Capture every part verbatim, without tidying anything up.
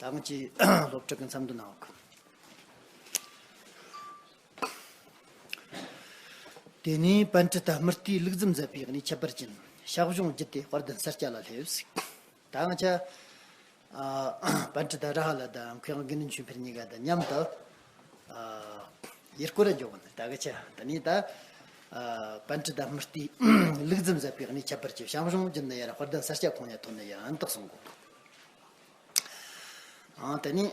ད་ང་ཅི་སློབ་ཕྲུག་གི་མཚམས་འདུ་ནང་། དེ་ནས་པཎྜི་ཏ་སྨྲྀ་ཏིས་ལུགས་འཛིན་མཛད་པའི་གནས་ཁྱད་པར་ཅན། ཞབས་ཞུམ་བརྒྱུད་དེ་དཔལ་ལྡན་ས་སྐྱ་ལ་སླེབས། ད་ང་ཆ། ཨ། པཎྜི་ཏ་ར་ཧ་ལ་དང་མཁས་དབང་དགེ་འདུན་ཆོས་འཕེལ་གཉིས་ཀ་དང་མཉམ་དུ། ཨ། ཡུལ་སྐོར་ར་འཇོག་གི་ནི་ད་ག་ཆ། དེ་ནས་ད། ཨ། པཎྜི་ཏ་སྨྲྀ་ཏིས་ལུགས་འཛིན་མཛད་པའི་གནས་ཁྱད་པར་ཅན། ཞབས་ཞུམ་བརྒྱུད་ནས་ཡར་དཔལ་ལྡན་ས་སྐྱ་ཁོང་ཡར་ཐོན་ནས་ཡང་དག་གསུང་གོ། ཨ། དེ་ནས་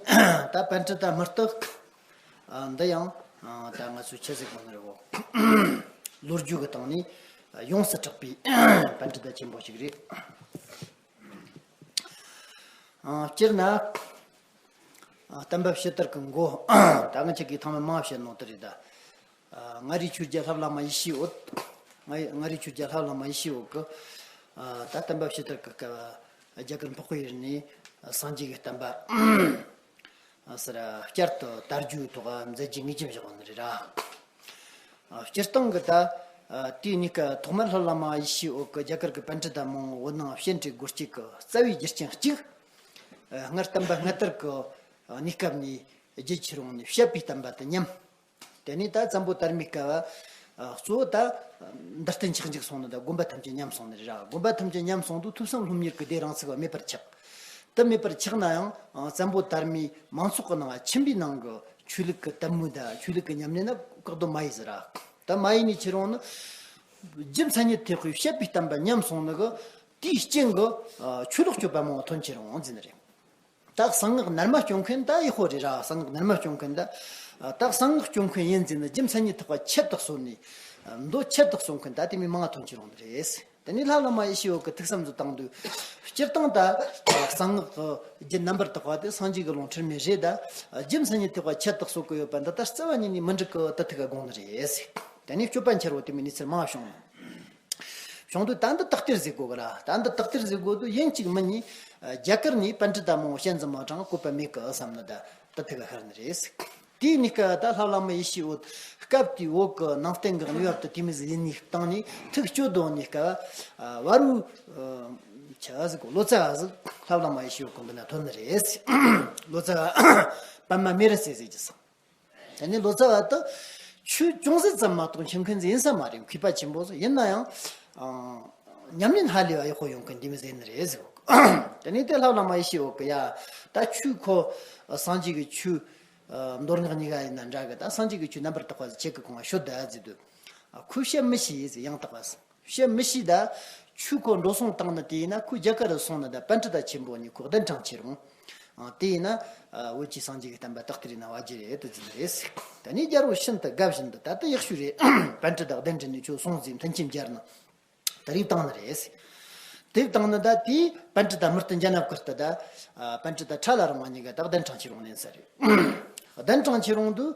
ད་པཎྜི་ཏ་སྨྲྀ་ཏི། ཨ། འདི་ཡང་། ཨ། ད་ང་ཚོས་ཆི་ཟིག་གོ་ནི་རེད་བོ། ལོ་རྒྱུས་ཀྱི་སྟེང་ནས་ཡོངས་སུ་གྲགས་པའི་པཎྜི་ཏ་ཆེན་པོ་ཞིག་རེད། ཨ། སྤྱིར་ན། ཨ། བསྟན་པ་ཕྱི་དར་གྱི་མགོ། ད་ང་ཆ་གིས་ཐེངས་མ་མང་བཤད་ནོ་དེ་རེད་ད། ཨ། མངའ་རིས་ཆོས་རྒྱལ་ལྷ་བླ་མ་ཡེ་ཤེས་འོད། མངའ་མངའ་རིས་ཆོས་རྒྱལ་ལྷ་བླ་མ་ཡེ་ཤེས་འོད་ཀྱིས། ཨ། ད་བསྟན་པ་ཕྱི་དར་གྱི་སྐབས་རྒྱ་གར་འཕགས་པའི་ཡུལ་ནས་སངས་རྒྱས་ཀྱི་བསྟན་པ། ཨ། ཟེར་བསྐྱར་དུ་དར་རྒྱས་ཐོག་མཛད་རྗེས་ངེས་ཅན་བཞག་ནི་རེད་ར། ཨ། སྤྱིར་བཏང་གི་ད། ཨ། དེའི་གནས་སྐབས་ཐོག་མར་ལྷ་བླ་མ་ཡེ་ཤེས་འོད་ཀྱིས་རྒྱ་གར་གྱི་པཎྜི་ཏ་མང་བོ་བོད་ནང་བཤད་འགྲེལ་སྒོ་གཅིག་གི་རྩ་བའི་རྒྱུ་རྐྱེན་གཅིག། ཨ། སྔར་བསྟན་པ་སྔ་དར་གྱི་གནས་སྐབས་ནས་རྒྱུད་ཁྱེར་འོང་ནས་བཤད་པའི་བསྟན་པ་དེ་ཉམས། དེ་ནས་ད་བཙན་པོ་དར་མའི་སྐབས། ཨ། གཙོ་བོ་ད་འདུལ་བསྟན་ཆག་འཇིག་སོང་ནི་ད་དགོན་པ་ཐམས་ཅད་ཉམས་སོང་ནི་རེད་ར། དགོན་པ་ཐམས་ཅད་ཉམས་སོང་དུས་ཐོས་བསམ་སློབ་གཉེར་གྱི་སྡེ་རང་ཚུགས་པ་མེད་པར་ཆགས། དེ་མེད་པར་ཆགས་ན་ཡང་། ཨ། བཙན་པོ་དར་མའི་མང་ཚོགས་ཀྱི་ནང་ཁྱིམ་པའི་ནང་གི་ཆོས་ལུགས་ཀྱི་དད་མོས་དང་ཆོས་ལུགས་ཀྱི་ཉམས་ལེན་ན་བཀག་སྡོམ་མ་ཡེ་ཟེར་ར། ད་མ་ཡེ་ནས་ཁྱེར་འོང་ནི། རྒྱུ་མཚན་ཉིད་ཐེག་པའི་བཤད་པའི་བསྟན་པ་ཉམས་སོང་ནི་གི། དེའི་རྐྱེན་གྱིས། ཨ། ཆོས་ལོག་སྤྱོད་པ་མང་བོ་ཐོན་ཁྱེར་འོང་ཟེར་ནི་རེད། ད་གསང་སྔགས་རྣལ་མ་སྐྱོང་མཁན་ད་ཡག་པོ་རེད་ར། གསང་སྔགས་རྣལ་མ་སྐྱོང་མཁན་ད། ད་གསང་སྔགས་སྐྱོང་མཁན་ཡིན་ཟེར་ནས་རྒྱུ་མཚན་ཉིད་ཐེག་པ་ཁྱད་དུ་གསོད་ནས། མདོ་ཁྱད་དུ་གསོད་མཁན་ད་དེ་མི་མང་ང་ཐོན་ཁྱེར་འོང་ནི་རེད། དེ་ནས་ལྷ་བླ་མ་ཡེ་ཤེས་འོད་ཀྱིས་ཐུགས་བསམ་ཟིག་བཏང་དུས། སྤྱིར་བཏང་ད་གསང་སྔགས་ཀྱི་རྒྱུད་རྣམ་པར་དག་པ་དེ་སངས་རྒྱས་ཀྱི་ལུང་དྲངས་མེད་རེད་ད། རྒྱུ་མཚན་ཉིད་ཐེག་པ་ཁྱད་དུ་གསོད་ཀྱི་ཡོད་པ་འདི་ད་རྩ་བ་ཉིད་ནས་མི་འགྲིག་གི། དེ་ཐུགས་ཀ་དགོངས་ནི་རེད། དེ་ནས་སྤྱོད་པ་འཆལ་བོ་དེ་མི་ནི་ཚེར་མང་བྱུང་། བྱུང་དུས་ད་འདི་དག་ཐེར་ཟིག་དགོས་གི་ར། ད་འདི་དག་ཐེར་ཟིག་དགོས་དུས་ཡིན་གཅིག་མིན་གཉིས། རྒྱ་གར་ནས་པཎྜི་ཏ་མང་བོ་ཞལ་འཛོམས་མ་དྲངས་བཀོད་པ་མེད་གི་བསམ་ནི་ད་དེ་ཐུགས་ཀ་ཤར་ནི་རེད། དེའི་གནས་སྐབས་ད་ལྷ་བླ་མ་ཡེ་ཤེས་འོད་སྐབས་དེའི་བོད་ཀྱི་ནང་བསྟན་གྱི་གནས་བབ་དེ་དེ་མོ་ཟིག་ཡིན་ནི་སྟེང་ནས་ཐུགས་སྐྱོ་དོ་ནི་སྐབས། ཨ། བ་རུ། ཨ། ཆ་ཟིག་ལོ་ཙཱ་བ་ཟིག་ལྷ་བླ་མ་ཡེ་ཤེས་འོད་ཀྱི་མདུན་ན་ཐོན་ནི་རེད། ལོ་ཙཱ་བ་པདྨ་མེ་རི་རྩེ་ཟེར་གྱི་སོང་། དེ་ནས་ལོ་ཙཱ་བ་དེ་ཆོས་ཅུང་ཟད་ཙམ་མ་གཏོགས་མཁྱེན་མཁན་ཟིག་ཡིན་ས་མ་རེད། མཁས་པ་ཆེན་པོ་ཟིག་ཡིན་ན་ཡང་། ཨ། ཉམས་ལེན་ཧ་ལས་པ་ཡག་པོ་ཡོང་མཁན་དེ་མོ་ཟིག་ཡིན་ནི་རེད་ཟེར། དེ་ནས་དེ་ལྷ་བླ་མ་ཡེ་ཤེས་འོད་ཀྱིས་ཡ། ད་ཆོས་ཁོ་སངས་རྒྱས་ཀྱི་ཆོས། ཨ། མདོ་སྔགས་གཉིས་ཀ་ཡིན་ན་འདྲ་གི། ད་སངས་རྒྱས་ཀྱི་ཆོས་རྣམ་པར་དག་པ་ཟིག་ཁྱེད་ཀྱི་གོང་ང་ཤོད་ད་ཟེར་དུས། ཨ། ཁོས་བཤད་མི་ཤེས་ཟེར། ཡང་དག་པ་ཟེར། བཤད་མི་ཤེས་ད། ཆོས་ཁོ་འགྲོ་སོང་བཏང་ནི་དེ་ཡིན་ན་ཁོ་རྒྱ་གར་རུ་སོང་ནི་ད་པཎྜི་ཏ་ཆེན་པོ་གཉིས་ཁོ་གདན་དྲངས་ཁྱེར་འོང་། ཨ། དེ་ཡིན་ན། ཨ། བོད་ཀྱི་སངས་རྒྱས་ཀྱི་བསྟན་པ་དག་ཐེར་ཡིན་ན་བ་རྒྱུ་རེད་དུ་འཛིན་རེད། ད་ནི་རྒྱལ་པོ་ཤིན་ཏུ་དགའ་བཞིན་དུ་ད་ལྟ་ཡག་ཤོས་རེད། པཎྜི་ཏ་གདན་དྲངས་ནས་ཁྱོད་སོང་ཟིག་མཐུན་རྐྱེན་སྦྱར་ན། ད་རེས་བཏང་ནི་རེད། དེ་བཏང་ནི་ད་དེས་པཎྜི་ཏ་སྨྲྀ་ཏི་འཇའ་ནག་གི་སྟེང་ད། ཨ། པཎྜི་ཏ་ཁྲ་ལ་རིང་བ་གཉིས་ཀ་ད་གདན་དྲངས་ཁྱེར་འོང་ནི་ཡིན་ས་རེད། གདན་དྲངས་ཁྱེར་འོང་དུས།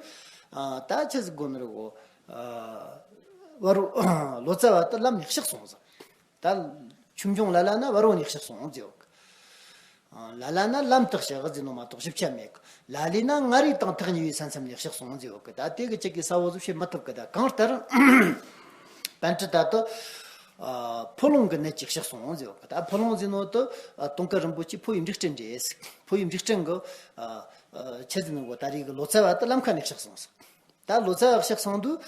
ཨ། ད་ཆི་ཟིག་དགོས་ནི་རེད་གོ། ཨ། བ་རུ། ལོ་ཙཱ་བ་དེ་ལམ་ནས་གཤེགས་སོང་ཟིག། ད་ཆོས་འབྱུང་ལ་ལ་ན་བ་རུ་ནས་གཤེགས་སོང་ཟེར་ཡོད་གི། ཨ། ལ་ལ་ན་ལམ་དུ་གཤེགས་ཟེར་ནོ་མ་གཏོགས་ཞིབ་ཆ་མེད་གི། ལ་ལས་ན་མངའ་རིས་དང་ཐག་ཉེ་བའི་ས་མཚམས་ནས་གཤེགས་སོང་ཟེར་ཡོད་གི། ད་དེ་གི་ཅིག་གི་གསལ་བོ་ཟིག་བཤད་མི་ཐུབ་གི། ད་གང་ལྟར་པཎྜི་ཏ་དེ། ཨ། ཕོ་ལོང་གི་ནད་ཀྱིས་གཤེགས་སོང་ཟེར་ཡོད་གི། ད་ཕོ་ལོང་ཟེར་ནོ་དེ། ཨ། དུང་དཀར་རིན་པོ་ཆེ་ཕོ་ཡི་འབྲུག་སྐྲན་རེད། ཕོ་ཡི་འབྲུག་སྐྲན་གི། ཨ། ཨ། ཆི་ཟེར་ནོ་གོ། ད་རེས་གི་ལོ་ཙཱ་བ་དེ་ལམ་ཁ་ནས་གཤེགས་སོང་ཟིག། ད་ལོ་ཙཱ་བ་གཤེགས་སོང་དུས།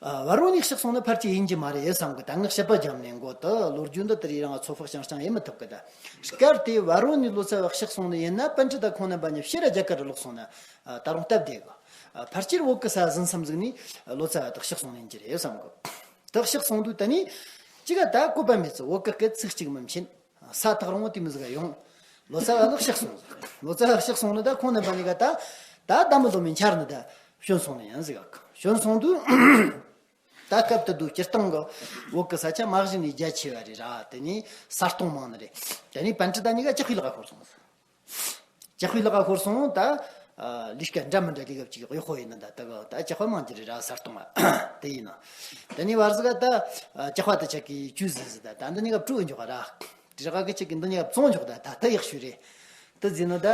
ཨ། བ་རུ་ནས་གཤེགས་སོང་ནི་ཕལ་ཆེར་ཡིན་གྱི་མ་རེད་བསམ་གི། ད་ངས་དཔྱད་པ་བརྒྱབ་ནས་མགོ་དེ་ལོ་རྒྱུས་འདི་དེ་རིང་རང་ཚོད་དཔག་རྐྱང་རྐྱང་ཡེ་མི་ཐུབ་གི། ད་སྐབས་དེ་བ་རུ་ནས་ལོ་ཙཱ་བ་གཤེགས་སོང་ནི་ཡིན་ན་པཎྜི་ཏ་ཁོང་རྣམ་པ་གཉིས་ཕྱིར་རྒྱ་གར་རུ་ལོག་སོང་ན། ཨ། ད་རུང་སྟབས་བདེ་གི། ཨ། ཕལ་ཆེར་བོད་གི་ས་ཟིན་མཚམས་ཟིག་ནས་ལོ་ཙཱ་བ་དེ་གཤེགས་སོང་ནི་ཡིན་གྱི་རེད་བསམ་གི། དེ་གཤེགས་སོང་དུས་ད་ནི་ཅི་ག་ད་བཀོད་པ་མེད་ཚེ་བོད་གི་སྐད་ཚིག་གཅིག་མི་མཁྱེན། ས་ཐག་རིང་བོ་དེ་མོ་ཟིག་ག་ཡོང་། ལོ་ཙཱ་བ་ལ་གཤེགས་སོང་ཟིག། ལོ་ཙཱ་བ་གཤེགས་སོང་ནི་ད་ཁོང་རྣམ་པ་གཉིས་ཀ་ད། ད་ད་མི་ལོ་མི་འཆར་ནི་ད་བྱོན་སོང་ནི་ཡིན་ཟིག། བྱོན་སོང་དུས། ད་སྐབས་དེ་དུས་སྤྱིར་བཏང་གི་བོད་ཀྱི་ས་ཆ་མ་གཞི་ནས་རྒྱ་ཆེ་བ་རེད་ར། དེ་ནས་ས་སྟོང་མང་ནི་རེད། དེ་ནས་པཎྜི་ཏ་གཉིས་ཀ་ལྕགས་ཤོག་ལག་ཁ་ཤོར་སོང་། ལྕགས་ཤོག་ལག་ཁ་ཤོར་སོང་། ད་ལས་ཀ་འདྲ་མི་འདྲ་ལས་ཀ་ཅིག་གཡོག་པོ་ཡིན་ན། ད་ད་གི་ད་ལྕགས་པ་མང་གི་རེད་ར། ས་སྟོང་བ་དེ་ཡིན་ན། དེ་ནས་བར་ཟིག་ག་ད་ལྕགས་པ་དེ་ཆ་གི་བཅུ་ཟིན་ཟིན། ད་ད་འདི་གཉིས་ཀ་བྲོས་འཇོག་ར། དེ་ར་ག་གི་ཆ་གི་འདི་གཉིས་ཀ་བཙོང་འཇོག་ད་ད་ད་ཡག་ཤོས་རེད། དེ་ཟིན་ན་ད་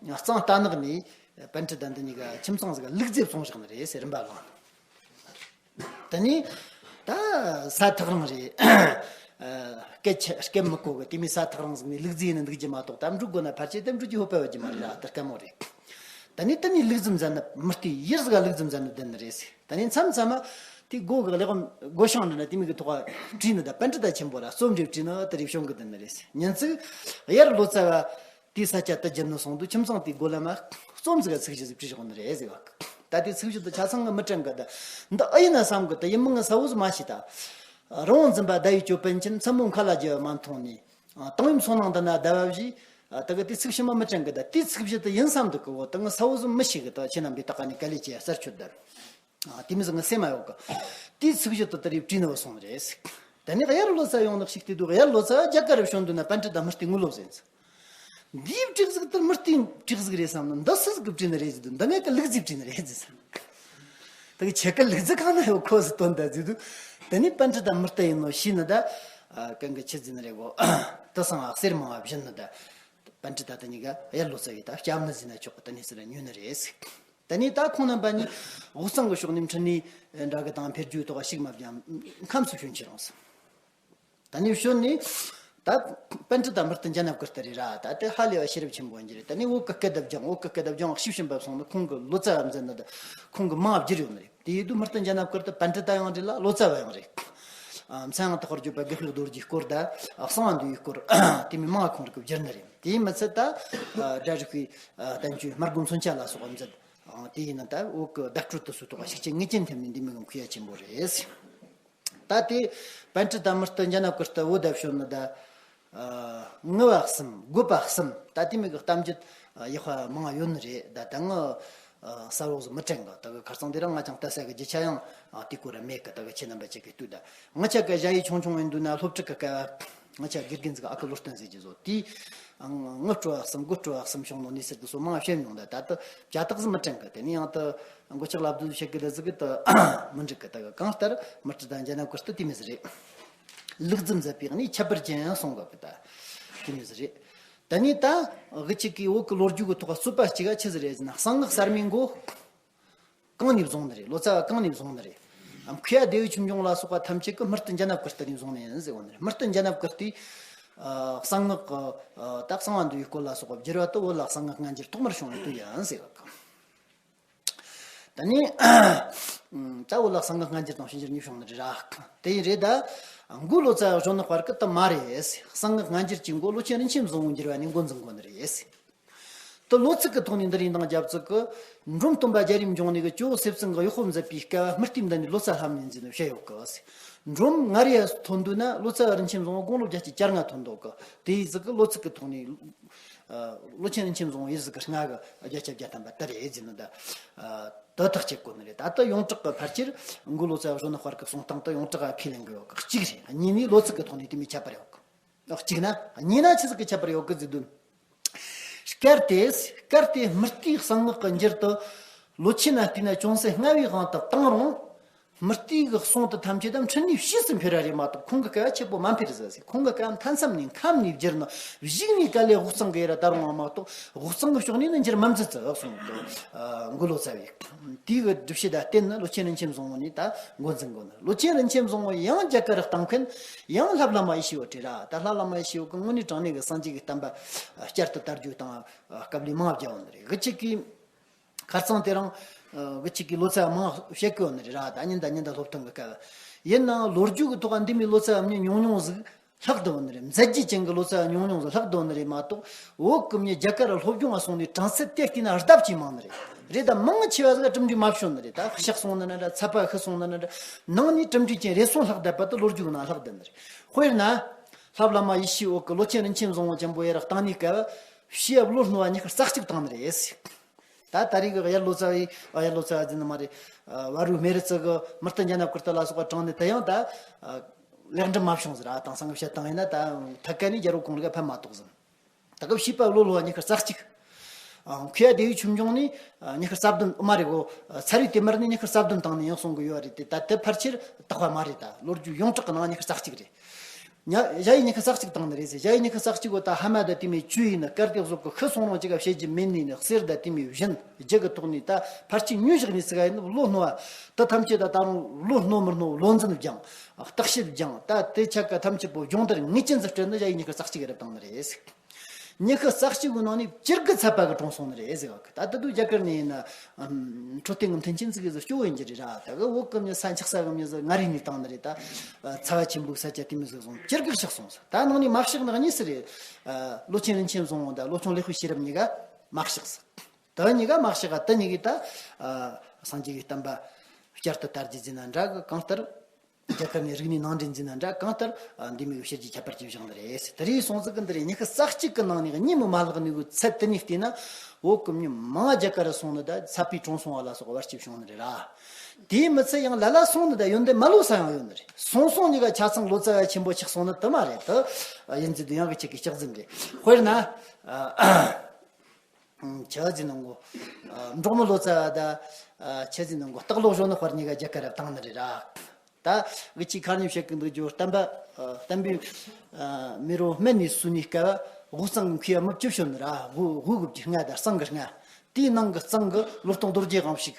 གཙང་རྟ་ནག་ནས་པཎྜི་ཏ་འདི་གཉིས་ཀ་ཁྱིམ་ཚང་ཟིག་ག་ལུག་རྫི་བཙོང་བཞག་ནི་རེད་ཟེར། རིན་པ་གང་། དེ་ནས་ད་ས་ཐག་རིང་རེད། སྐད་ཆ་སྐད་མི་གོ་གི། དེ་མོ་ས་ཐག་རིང་ཟིག་ནས་ལུག་རྫི་ཡིན་ན་འདུག་རྒྱུ་མ་གཏོགས། ད་འགྲོ་དགོས་ན་ཕལ་ཆེར་དེ་འགྲོ་རྒྱུ་ཧོ་པ་ཡོད་རྒྱུ་མ་རེད་ར། ད་དཀའ་མོ་རེད། དེ་ནས་དེ་ནས་ལུག་རྫི་མཛད་ནི། མི་ལྟོས་ཡུལ་ཟིག་ག་ལུག་རྫི་མཛད་ནི་བསྡད་ནི་རེད་ཟེར། དེ་ནས་མཚམས་མཚམས་མ་དེ་སྒོ་གི་ལེགས་སྒོ་བྱང་འདྲ་ན་དེ་མོ་གི་ཐོག་བྲིས་ནི། ད་པཎྜི་ཏ་ཆེན་པོ་ར་རྩོམ་འབྲི་བྲིས་ནི་དེ་རེ་བྱུང་གི་བསྡད་ནི་རེད་ཟེར། ཉིན་ཅིག་དབྱར་ལོ་ཙཱ་བ་དེའི་ས་ཆ་དེ་བརྒྱུད་ནས་སོང་དུས་ཁྱིམ་ཚང་དེའི་སྒོ་ལམ་མ་རྩོམ་ཟིག་ག་ཚིག་བཞི་ཟིག་བྲིས་བཞག་ནི་རེད་ཟེར་བ། ད་དེ་ཚིག་བཞི་དེ་ཆ་ཚང་གི་མི་དྲན་གི། ད་འདི་ཨེ་ཡིན་ན་བསམ་གི། ད་ཡིན་མིན་ངས་གསལ་བོ་ཟིག་མ་ཤེས། ད་རི་བོང་འཛིན་པ་ཟླ་བའི་ཅོད་པན་ཅན། མཚན་མོ་མཁའ་ལ་རྒྱུ་བ་མ་མཐོང་ནས། ཨ། དང་པོའི་མཚོ་ནང་འདི་ན་ཟླ་བ་བཞུད། ཨ། ད་གི་དེ་ཚིག་བཞི་མ་མི་དྲན་གི། ད་དེ་ཚིག་བཞི་དེ་ཡིན་བསམ་འདུག་གི། འོ་ད་ངས་གསལ་བོ་ཟིག་མི་ཤེས་གི། ད་ཁྱེད་རྣམ་པས་ད་ག་ནས་ག་ལེ་བྱས་གསར་ཆོད་ད། ཨ། དེ་མོ་ཟིག་ངས་སེམས་མ་ཡོད་གི། དེ་ཚིག་བཞི་དེ་ད་རེ་བྲིས་ནི་བ་སོང་རེད། ད་ནི་དབྱར་ལོ་ཙཱ་ཡོང་ནི་ཞིག་དེ་དུས། དབྱར་ལོ་ཙཱ་རྒྱ་གར་རུ་བྱོན་དུས་ན་པཎྜི་ཏ་མི་ལྟོས་ངུ་ལོ་ཟེར། འདིའི་བྲིས་ཟིག་དེ་མི་ལྟོས་བྲིས་ཟིག་རེད་བསམ་ན། འདི་སུ་ཟིག་གི་བྲིས་ནི་རེད་ཟེར་དུས། འདི་ངས་གི་ལུག་རྫིས་བྲིས་ནི་རེད་ཟེར། ད་གི་ཁྱེད་ཀ་ལུག་རྫི་གང་ན་ཡོད་གོ་ཟེར་དོན་དག་ཟེར་དུས། དེ་ནས་པཎྜི་ཏ་མི་ལྟོས་ཡིན་ནོ་ཤེས་ནི་ད། ཨ། གང་གི་ཆི་ཟེར་ནི་རེད་གོ། དེ་སང་ཨ་གསེར་མང་བ་བྱིན་ནི་ད། པཎྜི་ཏ་དེ་གཉིས་ཀ་དབྱར་ལོ་ཙཱ་བའི་ད་སྐྱབས་གནས་ཟིན་ན་ཆོག་གི། དེ་ནས་ཟེར་ལ་ཉོས་ནི་རེད་ཟེར། དེ་ནས་ད་ཁོང་རྣམ་པ་གཉིས་དབུས་གཙང་གི་ཕྱོགས་ནས་འཕྲིན་ལས་འདྲ་གི་དང་འཕེལ་རྒྱས་ཐོག་ཞིག་མ་བྱུང་། ཁམས་སུ་བྱོན་ཁྱེར་རུང་ཟེར། ད་ནི་བྱོན་ནས་ད་པཎྜི་ཏ་མི་ལྟོས་འཇམ་དབྱངས་བཀུར་སྟི་རེད་ར། ད་དེ་ཧ་ལས་པ་ཤེས་རབ་ཆེན་པོ་ཡིན་རྒྱུ་རེད། ད་ནི་བོད་ཀྱི་སྐད་བརྡ་སྦྱངས། བོད་ཀྱི་སྐད་བརྡ་སྦྱངས་ཤེས་བཞིན་པ་སོང་ནི། ཁོང་གི་ལོ་ཙཱ་བ་མཛད་ནི་ད་ཁོང་གི་མིང་བསྒྱུར་ཡོད་ནི་རེད། དེ་ཡིན་དུས་མི་ལྟོས་འཇམ་དབྱངས་བཀུར་སྟི་པཎྜི་ཏ་ཡང་རེད་ལ། ལོ་ཙཱ་བ་ཡང་རེད། ཨ། མཚན་ཡང་དག་པར་བརྗོད་པ་དགེ་བཤེས་རྡོ་རྗེའི་སྐོར་དང་། ཨ། གསང་བ་འདུས་པའི་སྐོར། དེ་མོ་མང་ཁོང་རིག་གི་བསྒྱུར་ནི་རེད། དེ་མི་ཚད་ད། ཨ། སྒྲ་རིག་པའི། ཨ། བསྟན་བཅོས་སྨྲ་སྒོམ་མཚོན་ཆ་ལ་སོགས་པ་མཛད། ཨ། དེ་ཡིན་ན་ད་བོད་ཀྱི་བརྡ་སྤྲོད་དུ་སུ་ཐོག་ཤུགས་རྐྱེན་ངེས་ཅན་ཐེབས་ནས་འདི་མོ་གི་མཁས་པ་ཆེན་པོ་རེད། ད་དེ་པཎྜི་ཏ་མི་ལྟོས་འཇམ་དབྱངས་བཀུར་སྟི་བོད་ད་བྱོན་ནི་ད། ཨ། ངུ་བ་གསུམ། དགོད་པ་གསུམ། ད་དེ་མོ་གི་གཏམ་རྒྱུད། ཨ། ཡག་པ་མང་ཡོད་ནི་རེད། ད་ད་ངས། ཨ། གསལ་བོ་ཟིག་མི་དྲན་གི། ད་གི་ཁ་རྩང་དེ་རིང་ང་ཅང་ལྟ་ས་གི་རྒྱུ་ཆ་ཡང་། ཨ། དེ་སྐོར་ར་མེད་གི། ད་གི་ཁྱེད་རྣམ་པ་ཅིག་གི་ལྟོས་ད། ང་ཅག་གི་ཞ་ཡི་ཆུང་ཆུང་ཡིན་དུས་ན་སློབ་ཕྲུག་གི་སྐབས། ང་ཅག་དགེ་རྒན་ཟིག་ཨ་ཁུ་བློ་བརྟན་ཟེར་གྱི་ཟོ། དེས། ཨ། ངུ་སྤྲོ་བ་གསུམ། དགོད་སྤྲོ་བ་གསུམ་བྱུང་ནོ་ནི་ཟེར་དུས་སོ་མང་བཤད་མྱོང་། ད་ད་ལྟ་བྱ་དག་ཟིག་མི་དྲན་གི། དེ་ནས་ཡང་ད་མགོ་ལྕགས་ལབ་དུས་བཤད་གི་ད་ཟིག་གི་ད་མི་འགྲིག་གི། ད་གི་གང་ལྟར་མི་ལྟོས་འཇམ་དབྱངས་བཀུར་སྟི་དེ་མོ་ཟིག་རེད། ལུག་རྫི་མཛད་པའི་གནས་ཁྱད་པར་ཅན་གསུང་གི་ད་དེ་མོ་ཟིག་རེད། ད་ནི་ད་གི་ཅིག་གི་བོད་ཀྱི་ལོ་རྒྱུས་ཀྱི་ཐོག་རྩོད་པ་གཅིག་ག་ཆི་ཟིག་རེད་ཟེར་ན། གསང་སྔགས་གསར་མའི་མགོ་གང་ནས་བཟུང་ནི་རེད། ལོ་ཙཱ་བ་གང་ནས་བཟུང་ནི་རེད། ཨ། མཁས་པ་ལྡེའུ་ཆོས་འབྱུང་ལ་སོགས་པ་ཐམས་ཅད་ཀྱིས་མི་ལྟོས་འཇམ་དབྱངས་བཀུར་སྟི་ནས་བཟུང་ནི་ཡིན་ཟེར་གོ་ནི་རེད། མི་ལྟོས་འཇམ་དབྱངས་བཀུར་སྟིས། ཨ། གསང་སྔགས་ཀྱི། ཨ། ད་གསང་བ་འདུས་པའི་སྐོར་ལ་སོགས་པ་བསྒྱུར་བ་དེ་བོད་ལ་གསང་སྔགས་སྔ་འགྱུར་ཐོག་མར་བྱུང་བའི་དུས་ཡིན་ཟེར་གི། ད་ནི། ཨ། ད་བོད་ལ་གསང་སྔགས་སྔ་འགྱུར་དང་ཕྱི་འགྱུར་གཉིས་བྱུང་ནི་རེད་ར། དེ་ཡིན་རེད་ད། མགོ་ལོ་ཙཱ་བ་བྱོན་ནི་བར་གི་དེ་མ་རེད། གསང་སྔགས་སྔ་འགྱུར་གྱི་མགོ་ལོ་ཆེན་རིན་ཆེན་བཟང་པོས་འགྱུར་བ་ནས་འགོ་འཛིན་དགོས་ནི་རེད། དེ་ལོ་ཚིགས་ཀྱི་ཐོག་ནས་འདི་རིང་དང་རྒྱབ་ཚིགས་ཀྱི། འབྲོམ་སྟོན་པ་རྒྱལ་རིམ་འབྱུང་གནས་ཀྱིས་ཇོ་བོ་སེ་བཙུན་གྱི་གཡོག་པོ་མཛད་པའི་སྐབས། སྨྲྀ་ལྟའི་མདའ་ནས་ལོ་ཙཱ་ལྷམ་ནས་མཛད་ནས་བཤད་ཡོད་གི། འབྲོམ་མངའ་རིས་ཐོན་དུས་ན་ལོ་ཙཱ་བ་རིན་ཆེན་བཟང་པོ་དགུང་ལོ་བརྒྱད་ཅུ་གྱ་ལྔ་ཐོན་འདུག་གི། དེ་ཡི་ཟིག་གི་ལོ་ཚིགས་ཀྱི་ཐོག་ནས། ཨ། ལོ་ཆེན་རིན་ཆེན་བཟང་པོ་ཡི་ཟིག་གི་སྔ་གི་བརྒྱ་ཆ་བརྒྱ་ཐམ་པ་དེ་རེད་ཟེར་ནི་ད། ཨ། དེ་ཐག་བཅད་དགོས་ནི་རེད། ད་ལྟ་ཡོངས་གྲགས་ཀྱི་ཕལ་ཆེར་མགོ་ལོ་ཙཱ་བ་བྱོན་ནི་བར་གྱི་གསུང་སྟངས་དེ་ཡོངས་གྲགས་ཁས་ལེན་གི་ཡོད་གི། གཅིག་རེད། གཉིས་ནས་ལོ་ཚིགས་ཀྱི་ཐོག་ནས་དེ་མོ་ཁྱད་པར་ཡོད་གི། གཅིག་ན། གཉིས་ན་ཆི་ཟིག་གི་ཁྱད་པར་ཡོད་གི་ཟེར་དུས། གལ་ཏེ། གལ་ཏེ་སྨྲྀ་ལྟའི་གསང་སྔགས་ཀྱི་འགྱུར་དེ་ལོ་ཆེན་ན་བལྟས་ན་ཅུང་ཟད་སྔ་བའི་དབང་དུ་བཏང་རུང་། སྨྲྀ་ལྟའི་གི་གསུང་དེ་ཐམས་ཅད་དུ་འཕྲིན་ལས་ཕྱིས་སུ་འཕེལ་བ་རེད་མ་གཏོགས། ཁོང་གི་སྐལ་བ་ཆེ་པོ་མ་འཕེལ་ཟེར་ཟེར། ཁོང་གི་སྐལ་བ་མཐའ་མཚམས་ནས་ཁམས་ནས་བསྒྱུར་ནས་གཞུག་ནས་དཀའ་ལས་དབུས་གཙང་གི་ཡུལ་ལ་དར་འོང་བ་མ་གཏོགས། དབུས་གཙང་གི་ཕྱོགས་ནས་ནི་འགྱུར་མ་མཛད་ཟེར་གསུངས་འདུག། ཨ། མགོ་ལོ་ཙཱ་བས། དེའི་གི་སྒྲུབ་བྱེད་དང་བསྟུན་ནས་ལོ་ཆེན་རིན་ཆེན་བཟང་པོ་ནས་ད་འགོ་འཛིན་དགོས་ནི། ལོ་ཆེན་རིན་ཆེན་བཟང་པོ་ཡང་རྒྱ་གར་རུ་གཏོང་མཁན་ཡང་ལྷ་བླ་མ་ཡེ་ཤེས་པོ་ཏྲི་ར། ད་ལྷ་བླ་མ་ཡེ་ཤེས་པོ་གི་དངོས་གནས་དྲང་གནས་ཀྱི་སངས་རྒྱས་ཀྱི་བསྟན་པ་བསྐྱར་དུ་དར་རྒྱུ་དང་སྐབས་ལས་མང་བརྒྱབ་ཡོད་ནི་རེད། གི་ཅིག་གིས། ཁ་རྩང་དེ་རིང་། ཨ། གི་ཅིག་གིས་ལོ་ཙཱ་མང་བཤད་གི་ཡོད་ནི་རེད་ར། ད་ཉིན་དང་ཉིན་དང་སློབ་སྟོན་གི་སྐབས། ཡིན་ནའང་ལོ་རྒྱུས་ཀྱི་ཐོག་འདི་མོའི་ལོ་ཙཱ་མྱི་ཉུང་ཉུང་ཟིག་ལྷག་བསྡད་ཡོད་ནི་རེད། མཛད་རྗེས་ཅན་གྱི་ལོ་ཙཱ་ཉུང་ཉུང་ཟིག་ལྷག་བསྡད་ཡོད་ནི་རེད་མ་གཏོགས། བོད་ཀྱི་མྱི་རྒྱ་གར་རུ་སློབ་སྦྱོང་བ་སོང་ནས་གྲངས་ཚད་དེ་བལྟས་ན་ལྡབ་ཀྱིས་མང་ནི་རེད། རེད་ད། མང་ཆེ་བ་ཟིག་གྲུབ་འབྲས་མ་བྱུང་ནི་རེད། ད་ཕྱག་སོང་ནི་ན་འདྲ། ཚད་པ་ཤི་སོང་ནི་ན་འདྲ། ནང་ནས་གྲུབ་འབྲས་ཅན་རེ་ཟུང་ལྷག་བསྡད་པ་དེ་ལོ་རྒྱུས་ནང་ལྷག་བསྡད་ནི་རེད། དཔེར་ན། ལྷ་བླ་མ་ཡེ་ཤེས་པོ་གི་ལོ་ཆེན་རིན་ཆེན་བཟང་པོ་ཅན་པོ་ཡར་རུ་གཏོང་ནི་སྐབས། བྱིན་རླབས་བློ་རྣོ་བ་གཉིས་ཀ་རྩ་གཅིག་བཏང་ནི་རེད། ད་ད་རེས་ཀྱི་དབྱར་ལོ་ཙཱ་བའི་དབྱར་ལོ་ཙཱ་བ་ཟེར་ནི་མ་རེད། བ་རུ་སྨེ་རུ་རྩི་གི་མུར་ཏི་ཛྙཱ་ན་བཀུར་སྟི་ལ་སོགས་པ་དྲངས་ནས་དེ་ཡང་ད་ལེགས་འགྲུབ་མ་བྱུང་ཟེར། ཨ་དེང་སང་གི་བཤད་སྟངས་ཡིན་ན་ད་ཐད་ཀ་ནས་རྒྱལ་པོ་ཁོང་རིག་ཕན་མ་ཐོགས་ཟིན། ད་སྐབས་བྱིས་པ་ལོ་ལོ་བ་ཉི་ཤུ་རྩ་གཅིག་ཨ་མཁས་པ་སྡེ་བའི་ཆོས་འབྱུང་ནས་ཨ་ཉི་ཤུ་རྩ་བདུན་མ་རེད་གོ། ཚར་བའི་དེ་མར་ནས་ཉི་ཤུ་རྩ་བདུན་བཏང་ནས་ཡང་གསུང་གི་ཡོད་རེད་དེ། ད་དེ་ཕལ་ཆེར་དག་པ་མ་རེད། ད་ལོ་རྒྱུས་ཡོངས་གྲགས་ཀྱི་ནང་ཉི་ཤུ་རྩ་གཅིག་རེད། ཉ་ཞ་ཡི་ཉི་ཤུ་རྩ་གཅིག་བཏང་ནི་རེད་ཟེར། ཞ་ཡི་ཉི་ཤུ་རྩ་གཅིག་གོ། ད་ཧ་མ་ད་དེ་མོ་བཅུ་ཡིན་ནི། སྐལ་དེ་གཟུགས་ཀྱི་ཤི་སོང་རུང་ཅི་ག་བཤད་རྒྱུ་མེད་ནི་ནི། གསེར་ད་དེ་མོ་བཞིན་རྒྱུ་གི་ཐོག་ནས་ད་ཕལ་ཆེར་ཉུང་ཞིག་ནས་ཚིག་ཡིན་ནི་ལོ་རྣོ་བ་དེ་ཐམས་ཅད་ད་ད་རུང་ལོ་རྣོ་མི་རྣོ་བློ་འཛིན་སྦྱངས། བརྟག་དཔྱད་སྦྱངས། ད་དེ་ཆ་ག་ཐམས་ཅད་པོ་སྦྱོང་བརྡར་ངེས་ཅན་ཟིག་སྤྲད་ནི་ཞ་ཡི་ཉི་ཤུ་རྩ་གཅིག་རེ་བཏང་ནི་རེད། ཉི་ཤུ་རྩ་གཅིག་གི་ནང་ནས་བཅུ་དགུ་ཚད་པ་གི་གྲོངས་སོང་ནི་རེད་ཟེར་བ་གི། ད་ད་དུང་རྒྱ་གར་ནས་ཡིན་ན་ཨམ་འཕྲོད་བསྟེན་གི་མཐུན་རྐྱེན་ཟིག་གི་ཟིག་སྐྱོ་བོ་ཡིན་གྱི་རེད་ར། ད་གི་བོད་གི་མྱི་ས་འཁྱག་ས་གི་མྱི་ཟིག་མངའ་རིས་ནས་བཏང་ནི་རེད། ད་ཚ་བ་ཆེན་པོའི་ས་ཆ་དེ་མོ་ཟིག་སོང་། བཅུ་དགུ་གཤེགས་སོང་ཟེར། ད་ནང་ནས་མ་གཤེགས་ནི་གཉིས་ཟིག་རེད། ཨ་ལོ་ཆེན་རིན་ཆེན་བཟང་བོ་དང་ལོ་ཆུང་ལེགས་དཔལ་ཤེས་རབ་གཉིས་ཀ་མ་གཤེགས་ཟེར། དེ་གཉིས་ཀ་མ་གཤེགས་ག་དེ་གཉིས་ཀས་ད་ཨ་སངས་རྒྱས་ཀྱི་བསྟན་པ་བསྐྱར་དུ་དར་རྒྱུ་ཟེར་ན་འདྲ་གི། གང་ལྟར་རྒྱ་གར་ནས་རིག་གནས་ནང་འདྲེན་ཟེར་ན་འདྲ། གང་ལྟར་ཨ་འདི་མོ་གི་ཕྱི་རྒྱལ་ཁྱད་པར་ཅན་བཞེངས་ནི་རེད་ཟེར། དེ་རིང་སོང་ཟིག་གི་འདི་རེད། ཉི་ཤུ་རྩ་གཅིག་གི་ནང་ནས་གཉིད་མི་མ་ལག་ནས་གི་ཚད་དེ་ནས་བལྟས་ན། བོད་གི་མྱི་མང་རྒྱ་གར་ར་སོང་ནི་ད་ཚ་བའི་གྲོངས་སོང་བ་ལ་སོགས་བར་ཆད་བྱུང་ནི་རེད་ར། དེའི་མི་ཚད་ཡང་ལ་ལ་སོང་ནི་ད་ཡོན་ཏན་མ་ལོག་ས་ཡང་ཡོད་ནི་རེད། སོང་སོང་གཉིས་ཀ་ཆ་ཚང་ལོ་ཙཱ་བ་ཆེན་པོ་ཆགས་སོང་ནི་དེ་མ་རེད། དེ་ཡིན་ཟིག་དུ་ཡང་གི་ཆེད་ཀྱི་ལྕགས་འཛིན་རེད། དཔེར་ན། ཨ། ཆི་ཟེར་ནི་གོ། ཨ་འབྲོག་མི་ལོ་ཙཱ་བ་ད། ཨ་ཆི་ཟེར་ནི་གོ། སྟག་ལོ་གཞོན་ནུ་དཔལ་གཉིས་ཀ་རྒྱ་གར་ར་བཏང་ནི་རེད་ར། ད་གི་ཅིག་ཁ་ཉིན་བཤད་གི་འདུག་རྒྱུ། བསྟན་པ་ཨ་བསྟན་པའི་ཨ་མེ་རོ་སྨད་ནས་གསོས་ནས་སྐབས་དབུས་གཙང་གི་མཁས་པ་མི་བཅུ་བྱོན་ནི་ར། དབུས་དབུས་གི་ལྔ་དང་གཙང་གི་ལྔ། དེའི་ནང་གི་གཙང་གི་ལོ་སྟོང་རྡོ་རྗེ་དབང་ཕྱུག་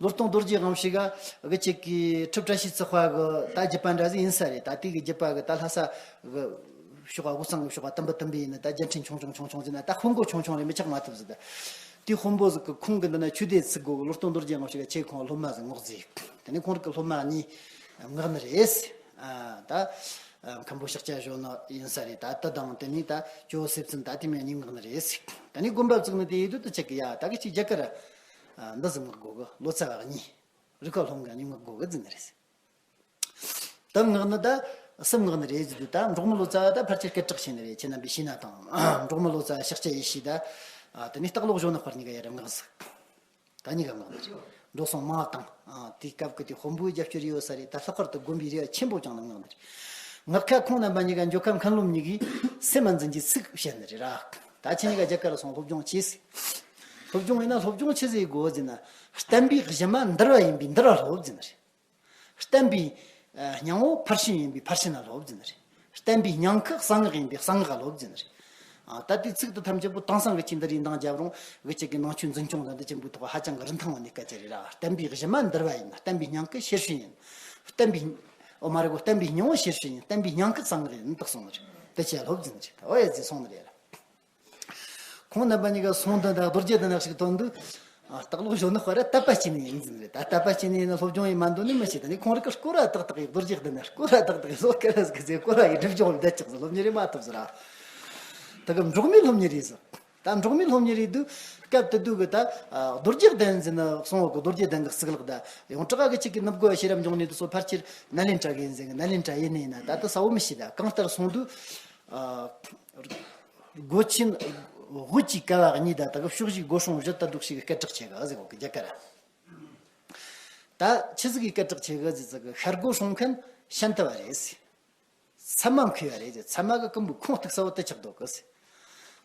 ལོ་སྟོང་རྡོ་རྗེ་དབང་ཕྱུག་ག་གི་ཅིག་གི་ཁྲི་བཀྲ་ཤིས་རྩེ་པ་གི་ད་རྒྱུད་པ་འདྲ་ཟིག་ཡིན་ས་རེད། ད་དེ་གི་རྒྱུད་པ་གི་ད་ལྷ་ས་གི་ཕྱོགས་པ་དབུས་གཙང་གི་ཕྱོགས་པ་དུམ་བུ་དུམ་བུ་ཡིན་ན། ད་རྒྱལ་ཕྲན་ཆུང་ཆུང་ཆུང་ཆུང་ཟེར་ན་ད་དཔོན་པོ་ཆུང་ཆུང་རེད། མི་ཆགས་མ་ཐུབ་ཟིག་ད་དེའི་དཔོན་པོ་ཟིག་གི་ཁོང་གི་འདི་ན་ཆོས་སྡེ་ཚུགས་དགོས་གི། ལོ་སྟོང་རྡོ་རྗེ་དབང་ཕྱུག་ག་ཆེད་ཁོང་སློབ་མ་ཟིག་མངགས་ཟིག་དེ་ནས་ཁོང་རིགས་གི་སློབ་མ་གཉིས་མངགས་ནི་རེད། ཨ་ད་མཁན་པོ་ཤཱཀྱ་གཞོན་ནུ་ཡིན་ས་རེད། ད་དེ་དང་དེ་ནས་ད་ཇོ་བོ་སེ་བཙུན་ད་དེ་མོ་གཉིས་མངགས་ནི་རེད། དེ་ནས་དགོན་པ་བཙུགས་ནི་དེ་ཡིན་དུས་དུ་ཆེད་ཀི་ཡ་ད་གི་ཅིག་རྒྱ་གར་ར་འདི་ཟིག་མངགས་དགོས་གི། ལོ་ཙཱ་བ་གཉིས། རིག་པ་སློབ་མཁན་གཉིས་མངགས་དགོས་གི་ཟེར་ནི་རེད། ད་མངགས་ནི་ད་གསུམ་མངགས་ནི་རེད་ཟེར་དུས། ད་འབྲོག་མི་ལོ་ཙཱ་བ་ད་ཕལ་ཆེར་སྐད་གྲགས་ཆེ་ནི་རེད། ཁྱེད་རྣམ་པས་ཤེས་ན་དང་། འབྲོག་མི་ལོ་ཙཱ་བ་ཤཱཀྱ་ཡེ་ཤེས་ད། ཨ་དེ་ནས་སྟག་ལོ་གཞོན་ནུ་དཔལ་གཉིས་ཀ་ཡར་མངགས་ཟིག་ད་གཉིས་ཀ་མངགས་ནི་རེད། འགྲོ་སོང་མང་བ་བཏང་། ཨ་དེའི་སྐབས་ཀྱི་དེ་དཔོན་པོའི་རྒྱབ་སྐྱོར་ཡོད་ས་རེད། ད་ལྷག་པར་དུ་དགོན་པའི་རེ་བ་ཆེན་པོ་བཅངས་ནས་མངགས་ནི་རེད། མངགས་ཁ་ཁོང་རྣམ་པ་གཉིས་ཀ་འགྱོ་ཁ་མཁན་སློབ་གཉིས་ཀས་སེམས་མ་འཛིན་གྱིས་ཚིག་བཤད་ནི་རེད་ར། ད་ཁྱེད་གཉིས་ཀ་རྒྱ་གར་སོང་སློབ་སྦྱོང་བྱོས་ཟེར། སློབ་སྦྱོང་ཡིན་ན་སློབ་སྦྱོང་ཆི་ཟིག་དགོས་ཟེར་ན། བསྟན་པའི་གཞི་མ་འདུལ་བ་ཡིན་པས་འདུལ་བ་སློབ་ཟེར་ནི་རེད། བསྟན་པའི་ཨ་སྙིང་པོ་ཕར་ཕྱིན་ཡིན་པས་ཕར་ཕྱིན་ལ་སློབ་ཟེར་ནི་རེད། བསྟན་པའི་སྙིང་ཁུ་གསང་སྔགས་ཡིན་པས་གསང་སྔགས་ལ་སློབ་ཟེར་ནི་རེད། ཨ་ད་དེ་ཚིག་དེ་ཐམས་ཅད་པོ་དེང་སང་གི་ཅིག་འདི་རིགས་འདང་བརྒྱབ་རུང་། གི་ཅིག་གི་ནང་ཆོས་འཛིན་སྐྱོང་དང་འདི་ཆེན་པོའི་ཐོག་ཧ་ཅང་གི་རིན་ཐང་བ་ནས་སྐད་ཆ་རེད་ར། བསྟན་པའི་གཞི་མ་འདུལ་བ་ཡིན། བསྟན་པའི་སྙིང་ཁུ་ཤེར་ཕྱིན་ཡིན། བསྟན་པའི་ཨོ་མ་རེད་གོ། བསྟན་པའི་སྙིང་པོ་ཤེར་ཕྱིན་ཡིན། བསྟན་པའི་སྙིང་ཁུ་གསང་སྔགས་ཡིན་དུ་གསུངས་ནི་རེད། དེ་ཆེ་སློབ་ཟེར་ནི་རེད། ཨོ་ཡ་ཟེར་སོང་ནི་རེད་ར། ཁོང་རྣམ་པ་གཉིས་ཀ་སོང་དོན་དང་རྡོ་རྗེ་གདན་ནས་ཞིག་ཐོན་དུས། ཨ་སྟག་ལོ་གཞོན་ནུ་དཔལ་ར་དད་པ་བྱས་ནས་ཡིན་ཟེར་ནི་རེད། ད་དད་པ་བྱས་ནས་ཡིན་ན་སློབ་སྦྱོང་ཡིན་མ་འདོད་ནི་མི་ཤེས། ད་ནི་ཁོང་རིགས་ཀྱི་སྐོར་ར་ཏག་ཏག་ཡིན། རྡོ་རྗེ་གདན་ནས་སྐོར་ར་ཏག་ཏག་ཡིན། ལོ་ཀ་ར་ཟིག་ཟེར་སྐོར་ར་ཡིན། སྒྲིབ་སྦྱོང་ལ་བསྡད་ཅིག་ཟེར། སློབ་གཉེར་རེད་མ་ཐུབ་ཟེར་ར། ད་གི་འབྲོག་མིའི་སློབ་གཉེར་རེད་ཟེར། ད་འབྲོག་མིའི་སློབ་གཉེར་རེད་དུས་སྐབས་དེ་དུས་གི་ད་ཨ་རྡོ་རྗེ་གདན་ཟེར་ནི་སོང་བ་གི། རྡོ་རྗེ་གདན་གི་གཙུག་ལག་ད་ཡོངས་གྲགས་གི་ཅིག་གི་ནུབ་སྒོ་ཤེས་རབ་འབྱུང་གནས་དེ་ཚོ་ཕལ་ཆེར་ནཱ་ལེནྡྲ་གི་ཡིན་ཟེར་གི། ནཱ་ལེནྡྲ་ཡིན་ནི་ཡིན་ན་ད་ལྟ་གསལ་བོ་མི་ཤེས། ད་གང་ལྟར་སོང་དུས་ཨ་སྒོ་ཆེན་དབུས་ཀྱི་ཀ་བ་གཉིས་དང་། ད་གི་ཕྱོགས་བཞིའི་སྒོ་སྲུང་བཞི་ད་འདུག་ཞིག་གི་སྐད་གྲགས་ཆེ་གི་ཟེར་གོ་གི་རྒྱ་གར། ད་ཆི་ཟིག་གི་སྐད་གྲགས་ཆེ་གི་ཟེར་ཟིག་གི། ཤར་སྒོ་སྲུང་མཁན་ཤཱནྟ་བ་རེད་ཟེར། ཚད་མ་མཁས་པ་རེད་ཟེར། ཚད་མ་གི་རྐུན་པོ་ཁུངས་གཏུགས་ས་བོ་དེ་ཆགས་འདུག་གི་ཟེར།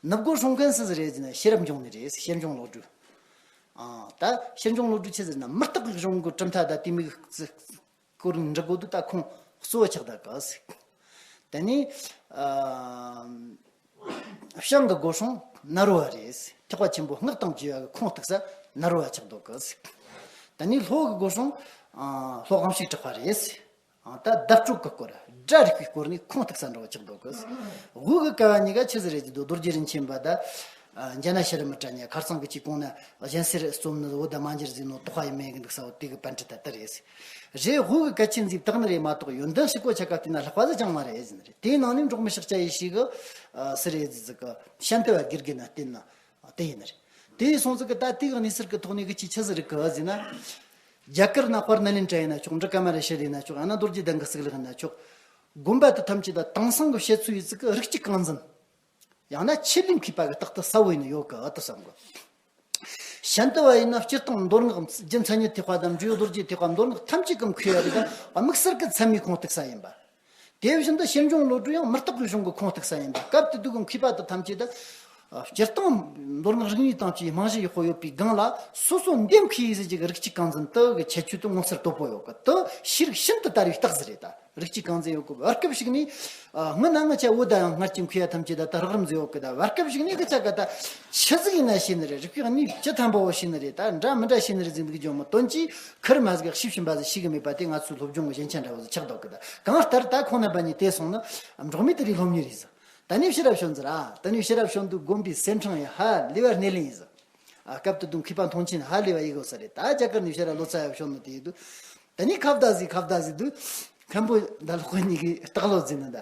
ནུབ་སྒོ་སྲུང་མཁན་སུ་ཟིག་རེད་ཟེར་ན་ཤེས་རབ་འབྱུང་གནས་རེད་ཟེར། ཤེར་འབྱུང་ལོག་སྒྲུབ། ཨ་ད་ཤེར་འབྱུང་ལོག་སྒྲུབ་ཆི་ཟེར་ན་མུ་སྟེགས་གི་གཞུང་གི་གྲུབ་མཐའ་དང་དེ་མོ་གི་སྐོར་འབྲི་དགོས་དུས་ད་ཁོང་གཙོ་བོ་ཆགས་བསྡད་གི་ཟེར། དེ་ནས་ཨ་བྱང་གི་སྒོ་སྲུང་ནཱ་རོ་པ་རེད་ཟེར། ཐེག་པ་ཆེན་པོ་སྔགས་དང་བཅས་པ་གི་ཁུངས་གཏུགས་ས་ནཱ་རོ་པ་ཆགས་འདུག་གི་ཟེར། དེ་ནས་ལྷོ་གི་སྒོ་སྲུང་ཨ་ལྷོ་དབང་ཕྱུག་གྲགས་པ་རེད་ཟེར། ཨ་ད་བརྡ་སྤྲོད་ཀྱི་སྐོར། སྒྲ་རིག་པའི་སྐོར་ནས་ཁུངས་གཏུགས་ས་འདྲ་བོ་ཆགས་འདུག་གི། དབུས་ཀྱི་ཀ་བ་གཉིས་ཀ་ཆི་ཟིག་རེད་ཟེར་དུས། རྡོ་རྗེ་རིན་ཆེན་པ་དང་། ཨ་འཇམ་དབྱངས་ཤྲཱི་ར་མི་ཏྲ་གཉིས། ཁ་སང་གི་ཅིག་གོང་ན་གཞན་སེལ་རྩོམ་ནི་བོད་དང་མ་འགྱུར་ཟིག་ནོ་དོགས་པ་ཡེ་མེད་གི་འདུག་ས་བོ་དེ་གི་པཎྜི་ཏ་དེ་རེད་ཟེར། རེད། དབུས་ཀྱི་གལ་ཆེན་ཟིག་བཏགས་ནི་རེད་མ་གཏོགས་ཡོན་ཏན་ཕྱི་སྐོར་ཆ་ག་བལྟས་ན་ལྷག་པ་ཟིག་ཅང་མ་རེད་ཟེར་ནི་རེད། དེའི་ནང་ནས་འབྲོག་མི་ཤཱཀྱ་ཡེ་ཤེས་གི་ཨ་སུ་རེད་ཟེར་ཟིག་གི་ཤཱནྟ་བ་གིར་གི་ན་བསྟེན་ན། དེ་ཡིན་ནི་རེད། དེ་སོང་ཙི་གི་ད་དེ་གི་གནས་ཚུལ་གི་ཐོག་ནས་གི་ཅིག་ཆི་ཟིག་རིག་གི་ཟེར་ན། རྒྱ་གར་ན་དཔལ་ནཱ་ལེནྡྲ་ཡིན་ན་ཆོག་འབྲི་ཀ་མ་ར་ཤྲཱི་ཡིན་ན་ཆོག་ཨ་ན་རྡོ་རྗེ་གདན་གི་གཙུག་ལག་ཡིན་ན་ཆོག་དགོན་པ་དེ་ཐམས་ཅད་ད་དེང་སང་གི་བཤད་ཚུལ་ཡིན་ཙི་གི་རིགས་གཅིག་རྐང་འཛིན། ཡང་ན་ཆེད་ལས་མཁས་པ་གི་རྟགས་དེ་གསལ་བོ་ཡིན་ནི་ཡོད་གི་ཨ་དེ་བསམ་གི། གཞན་དུ་བ་ཡིན་ན་སྤྱིར་བཏང་མདོ་སྔགས་རྒྱུ་མཚན་ཉིད་ཐེག་པ་དང་འབྲས་བུ་རྡོ་རྗེ་ཐེག་པ། མདོ་སྔགས་ཐམས་ཅད་ཀྱི་མཁས་པ་རེད་ད། དམིགས་བསལ་གྱི་ཚད་མའི་ཁུངས་གཏུགས་ས་ཡིན་པ། དེ་བཞིན་དུ་ཕྱིར་འབྱུང་བློ་གྲོས་ཡང་མུ་སྟེགས་ཀྱི་གཞུང་གི་ཁུངས་གཏུགས་ས་ཡིན་པ། སྐབས་དེ་དུས་ཀྱི་མཁས་པ་དེ་ཐམས་ཅད་དུ། སྤྱིར་བཏང་མདོ་སྔགས་རིག་གནས་དང་བཅས་རྨང་གཞི་ཡག་པོ་ཡོད་པའི་སྒང་ལ། སོ་སོ་འདེམས་མཁས་ཡིན་ཟེར་གྱི་རིགས་གཅིག་རྐང་འཛིན་དེ་གི་ཁྱད་ཆོས་དེ་མངོན་གསལ་དོད་པོ་ཡོད་གི། དེ་ཤེས་རིག་ཤིན་ཏུ་དར་བའི་རྟགས་ཟིག་རེད་ད། རིགས་གཅིག་རྐང་འཛིན་ཡོད་གི། བར་སྐབས་ཤིག་ནས། ཨ། སྔོན་ན་ང་ཆ་བོད་ད་ཡང་སྔར་གྱི་མཁས་པ་ཐམས་ཅད་ད་ད་རགས་རིམ་ཟིག་ཡོད་གི། ད་བར་སྐབས་ཤིག་ནས་གི་ཆ་ག་ད་ཆི་ཟིག་ཡིན་ན་ཤེས་ནི་རེད། རིག་པའི་གནས་ཇི་ཐམ་པ་བོ་ཤེས་ནི་རེད། ད་འདྲ་མི་འདྲ་ཤེས་ནི་རེད་ཟེར་འདུག་ཇོ་མོ་དོན་གྱིས་ཁུར་མ་ཟིག་ཤེས་བཞིན་པ་ཟིག་ཤེས་གི་མེད་པ་དེ་ང་ཚོའི་སློབ་སྦྱོང་གི་ཞན་ཆ་འདྲ་བོ་ཟིག་ཆགས་འདུག་གི། ད་གང་ལྟར་ད་ཁོང་རྣམ་པ་གཉིས་དེ་སོང་ན་འབྲོག་མི་དེ་རིགས་སློབ་གཉེར་ཡིན་ཟིག། ད་ནི་ཕྱི་རབས་བྱོན་ཟིག་ར། ད་ནི་ཕྱི་རབས་བྱོན་དུས་དགོན་པའི་གསེར་ཕྲེང་ཡིན། ཧ་ལས་པ་སྣེ་ལེན་ཡིན་ཟིག། ཨ། སྐབས་དེ་དུས་མཁས་པ་མཐོང་ཆེན་ཧ་ལས་པ་ཡིན་དགོས་ས་རེད། ད་རྒྱ་གར་ནས་ཕྱིར་ལོ་ཙཱ་བ་བྱོན་ནོ་དེ་ཡིན་དུས། ད་ནི་ཁ་བརྡ་ཟིག་ཁ་བརྡ་ཟིག་འདུག། མཁན་པོ་ད་ལོག་གི་གཉིས་ཀྱིས་ལྟག་ལོ་ཟིག་ན་ད།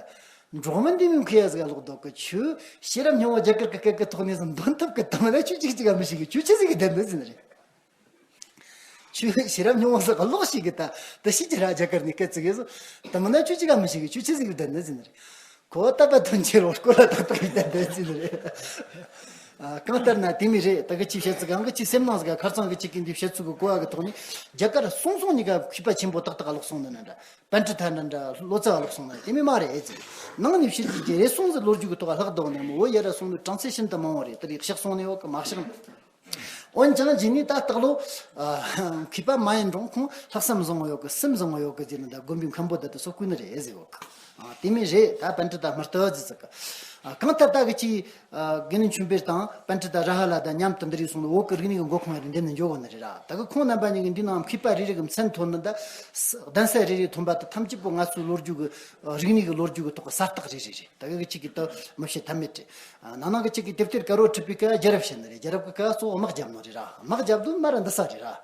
འབྲོག་མི་འདི་མོ་མཁས་ཡ་ཟིག་ལོག་འདུག་གི། ཁྱོད་ཤེས་རབ་སྙིང་པོ་རྒྱ་གར་གི་སྐད་ཀྱི་ཐོག་ནས་ཟིག་འདོན་ཐུབ་གི། དེ་མིན་ན་ཁྱོད་གཅིག་གཅིག་ག་མི་ཤེས་གི། ཁྱོད་ཆི་ཟིག་གི་བསྡད་འདུག་ཟེར་ནི་རེད། ཁྱོད་ཤེས་རབ་སྙིང་པོ་ཟིག་ལོག་ཤེས་གི། ད་དེ་ཤེས་ཀྱི་ར། རྒྱ་གར་ནས་སྐད་ཙིག་གི་ཟིག། དེ་མིན་ན་ཁྱོད་གཅིག་ག་མི་ཤེས་གི། ཁྱོད་ཆི་ཟིག་གི་བསྡད་འདུག་ཟེར་ནི་རེད། ཁོ་ལྟ་བ་དོན་ཆེ་རོ་སྐོར་ལ་ཏག་ཏག་ཡིན་ད་འདོད་ཀྱི་རེད། ཨ། གང་ལྟར་ན་དེ་མི་རེད། ད་གི་ཅི་བཤད་ཚིག་གང་གི་ཅི་སེམས་ནང་ཟིག་ག་ཁར་ཚང་གི་ཅིག་གི་འདི་བཤད་ཚུལ་གི་གོ་བ་གི་ཐོག་ནས་རྒྱ་གར་སོང་སོང་ཉིད་ཀ་མཁས་པ་ཆེན་པོ་ཏག་ཏག་ལོག་སོང་ནི་ན་འདྲ། པཎྜི་ཏ་འདྲ་འདྲ་ལོ་ཙཱ་བ་ལོག་སོང་ན་དེ་མི་མ་རེད་ཨེ་ཙི། ནང་ནས་བཤད་ཀྱི་རེ་ཟུང་ཟིག་ལོ་རྒྱུས་གི་ཐོག་ལྷག་འདུག་ནས་མོ་བོད་ཡ་ར་སོང་དུས་གྲངས་ཚད་ཤིན་ཏུ་མང་བོ་རེད། དེ་རིགས་གཤེགས་སོང་ནས་ཡོད་གི་མ་གཤེགས། འོན་ཀྱང་རྗེས་ནས་ད་སྟག་ལོ། ཨ། མཁས་པ་མ་ཡིན་རུང་ཁོང་ལྷག་བསམ་བཟང་བོ་ཡོད་གི། སེམས་བཟང་བོ་ཡོད་གི་ཟེར་ནས་ད་དགོན་པའི་མཁན་པོ་ད་དུ་སོ་བསྐོས་ནི་རེད་ཟེར་ཡོད་གི། ཨ། དེ་མིན་རེད། ད་པཎྜི་ཏ་སྨྲ་ལྟ་བ་ཟེར་ཟིག་གི། ཨ། གང་ལྟར་ད་གི་ཅི། ཨ། དགེ་འདུན་ཆོས་འཕེལ་དང་པཎྜི་ཏ་ར་ཧ་ལ་དང་མཉམ་དུ་འདི་རིགས་སོང་ནས་བོད་ཀྱི་རིག་གནས་ཀྱི་མགོ་ཁུངས་རེད་འདི་ནས་འཇོག་གོ་ནི་རེད་ར། ད་གི་ཁོང་རྣམ་པ་གཉིས་ཀྱི་འདི་ནང་མཁས་པ་རེ་རེ་གི་མཚན་ཐོན་ནི་ད། གདན་ས་རེ་རེ་ཐོན་པ་དེ་ཐམས་ཅད་པོ་ང་ཚོའི་ལོ་རྒྱུས་ཀྱི། རིག་གནས་ཀྱི་ལོ་རྒྱུས་ཀྱི་ཐོག་གི་གསལ་རྟགས་རེ་རེ་རེད། ད་གི་གཅིག་གིས་ད་མི་བཤད་ཐབས་མེད་རེད། ཨ། ནང་ནང་གི་གཅིག་གིས་དེབ་ཐེར་དཀར་བོ་ཁྲིད་པའི་སྐབས་རྒྱལ་རབས་བཤད་ནི་རེད། རྒྱལ་རབས་ཀྱི་སྐབས་གཙོ་བོ་དམག་རྒྱབ་ནོ་རེད་ར། དམག་རྒྱབ་དུས་མར་འདི་ས་རེད་ར།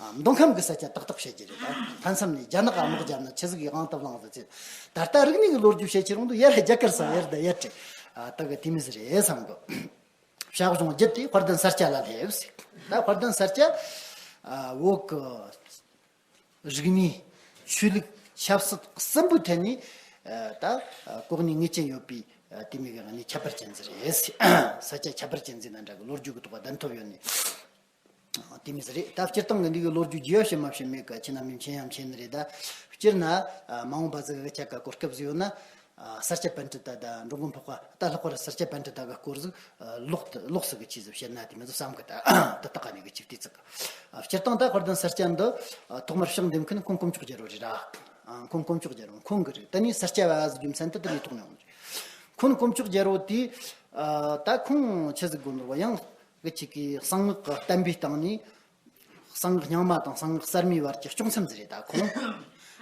ཨ། མདོ་ཁམས་ཀྱི་ས་ཆ་ཏག་ཏག་བཤད་ཀྱི་རེད་ད། མཐའ་མཚམས་ནས་རྒྱ་ནག་ག་དམག་རྒྱབ་ན་ཆི་ཟིག་གི་དབང་དུ་བླངས་ཟེར་ཚེ། ད་ལྟ་རིག་གནས་ཀྱི་ལོ་རྒྱུས་བཤད་ཀྱི་རུང་དུ་ཡར་རྒྱ་གར་ས་ཡར་ད་ཡར་ཏེ། ཨ། ད་གི་དེ་མི་ཟེར་རེད་བསམ་གི། བྱ་གཞུང་བརྒྱུད་དེ་དཔལ་ལྡན་ས་སྐྱ་ལ་སླེབས་ཟེར། ད་དཔལ་ལྡན་ས་སྐྱ། ཨ། བོད་ཀྱི་རིག་གནས། ཆོས་ལུགས། ཆབ་སྲིད་གསུམ་པོའི་ཐད་ནས། ཨ། ད་གོ་གནས་ངེས་ཅན་ཡོད་པའི། ཨ། དེ་མོ་གི་ནི་ཁྱད་པར་ཅན་ཟིག་རེད། ས་སྐྱ་ཁྱད་པར་ཅན་ཟིག་ན་འདྲ་གི་ལོ་རྒྱུས་ཀྱི་ཐོག་གདན་ཐོབ་ཡོད་ནི། དེ་མོ་ཟིག་རེད། ད་སྤྱིར་བཏང་གི་འདི་གི་ལོ་རྒྱུས་རྒྱས་པ་བཤད་མ་བཤད་མེད་གི། ཁྱེད་རྣམ་པས་མཁྱེན་ཡང་མཁྱེན་ནི་རེད་ད། སྤྱིར་ན། ཨ། མ་འོངས་པ་ཟིག་གི་ཆ་ག་གོ་སྐབས་ཟིག་ཡོད་ན། ཨ། ས་སྐྱ་པཎྜི་ཏ་དང་འགྲོ་མགོན་འཕགས་པ། ད་ལྷག་པར་ས་སྐྱ་པཎྜི་ཏ་གི་སྐོར་ཟིག། ཨ། ལོག་ཏུ་ལོགས་སུ་གི་ཆི་ཟིག་བཤད་ན་དེ་མོ་ཟིག་བསམ་གི། ད་དེ་དག་ག་ནས་གི་ཅིག་དེ་ཙིག། ཨ། སྤྱིར་བཏང་ད་དཔལ་ལྡན་ས་སྐྱ་འདི། ཨ། ཐོག་མར་ཕྱག་འདེབས་མཁན་ཁོང་དཀོན་མཆོག་རྒྱལ་པོ་རེད་ར། ཨ། ཁོང་དཀོན་མཆོག་རྒྱལ་པོ་ཁོང་གི་རེད། ད་ནི་ས་སྐྱ་བ་ཟེར་རྒྱུ་མཚན་དེ་དེ་ལས་ཐོག་ནས་ཡོང་གི་རེད། ཁོང་དཀོན་མཆོག་རྒྱལ་པོ་དེ། ཨ། ད་ཁོང་ཆི་ཟིག་དགོས་ནོ་བ་ཡང་། གི་ཅིག་གིས་གསང་སྔགས་ཀྱི་བསྟན་པའི་སྟེང་ནས། གསང་སྔགས་རྙིང་མ་དང་གསང་སྔགས་གསར་མའི་བར་གྱི་དཀྱོག་མཚམས་ཟིག་རེད་ད་ཁོང་།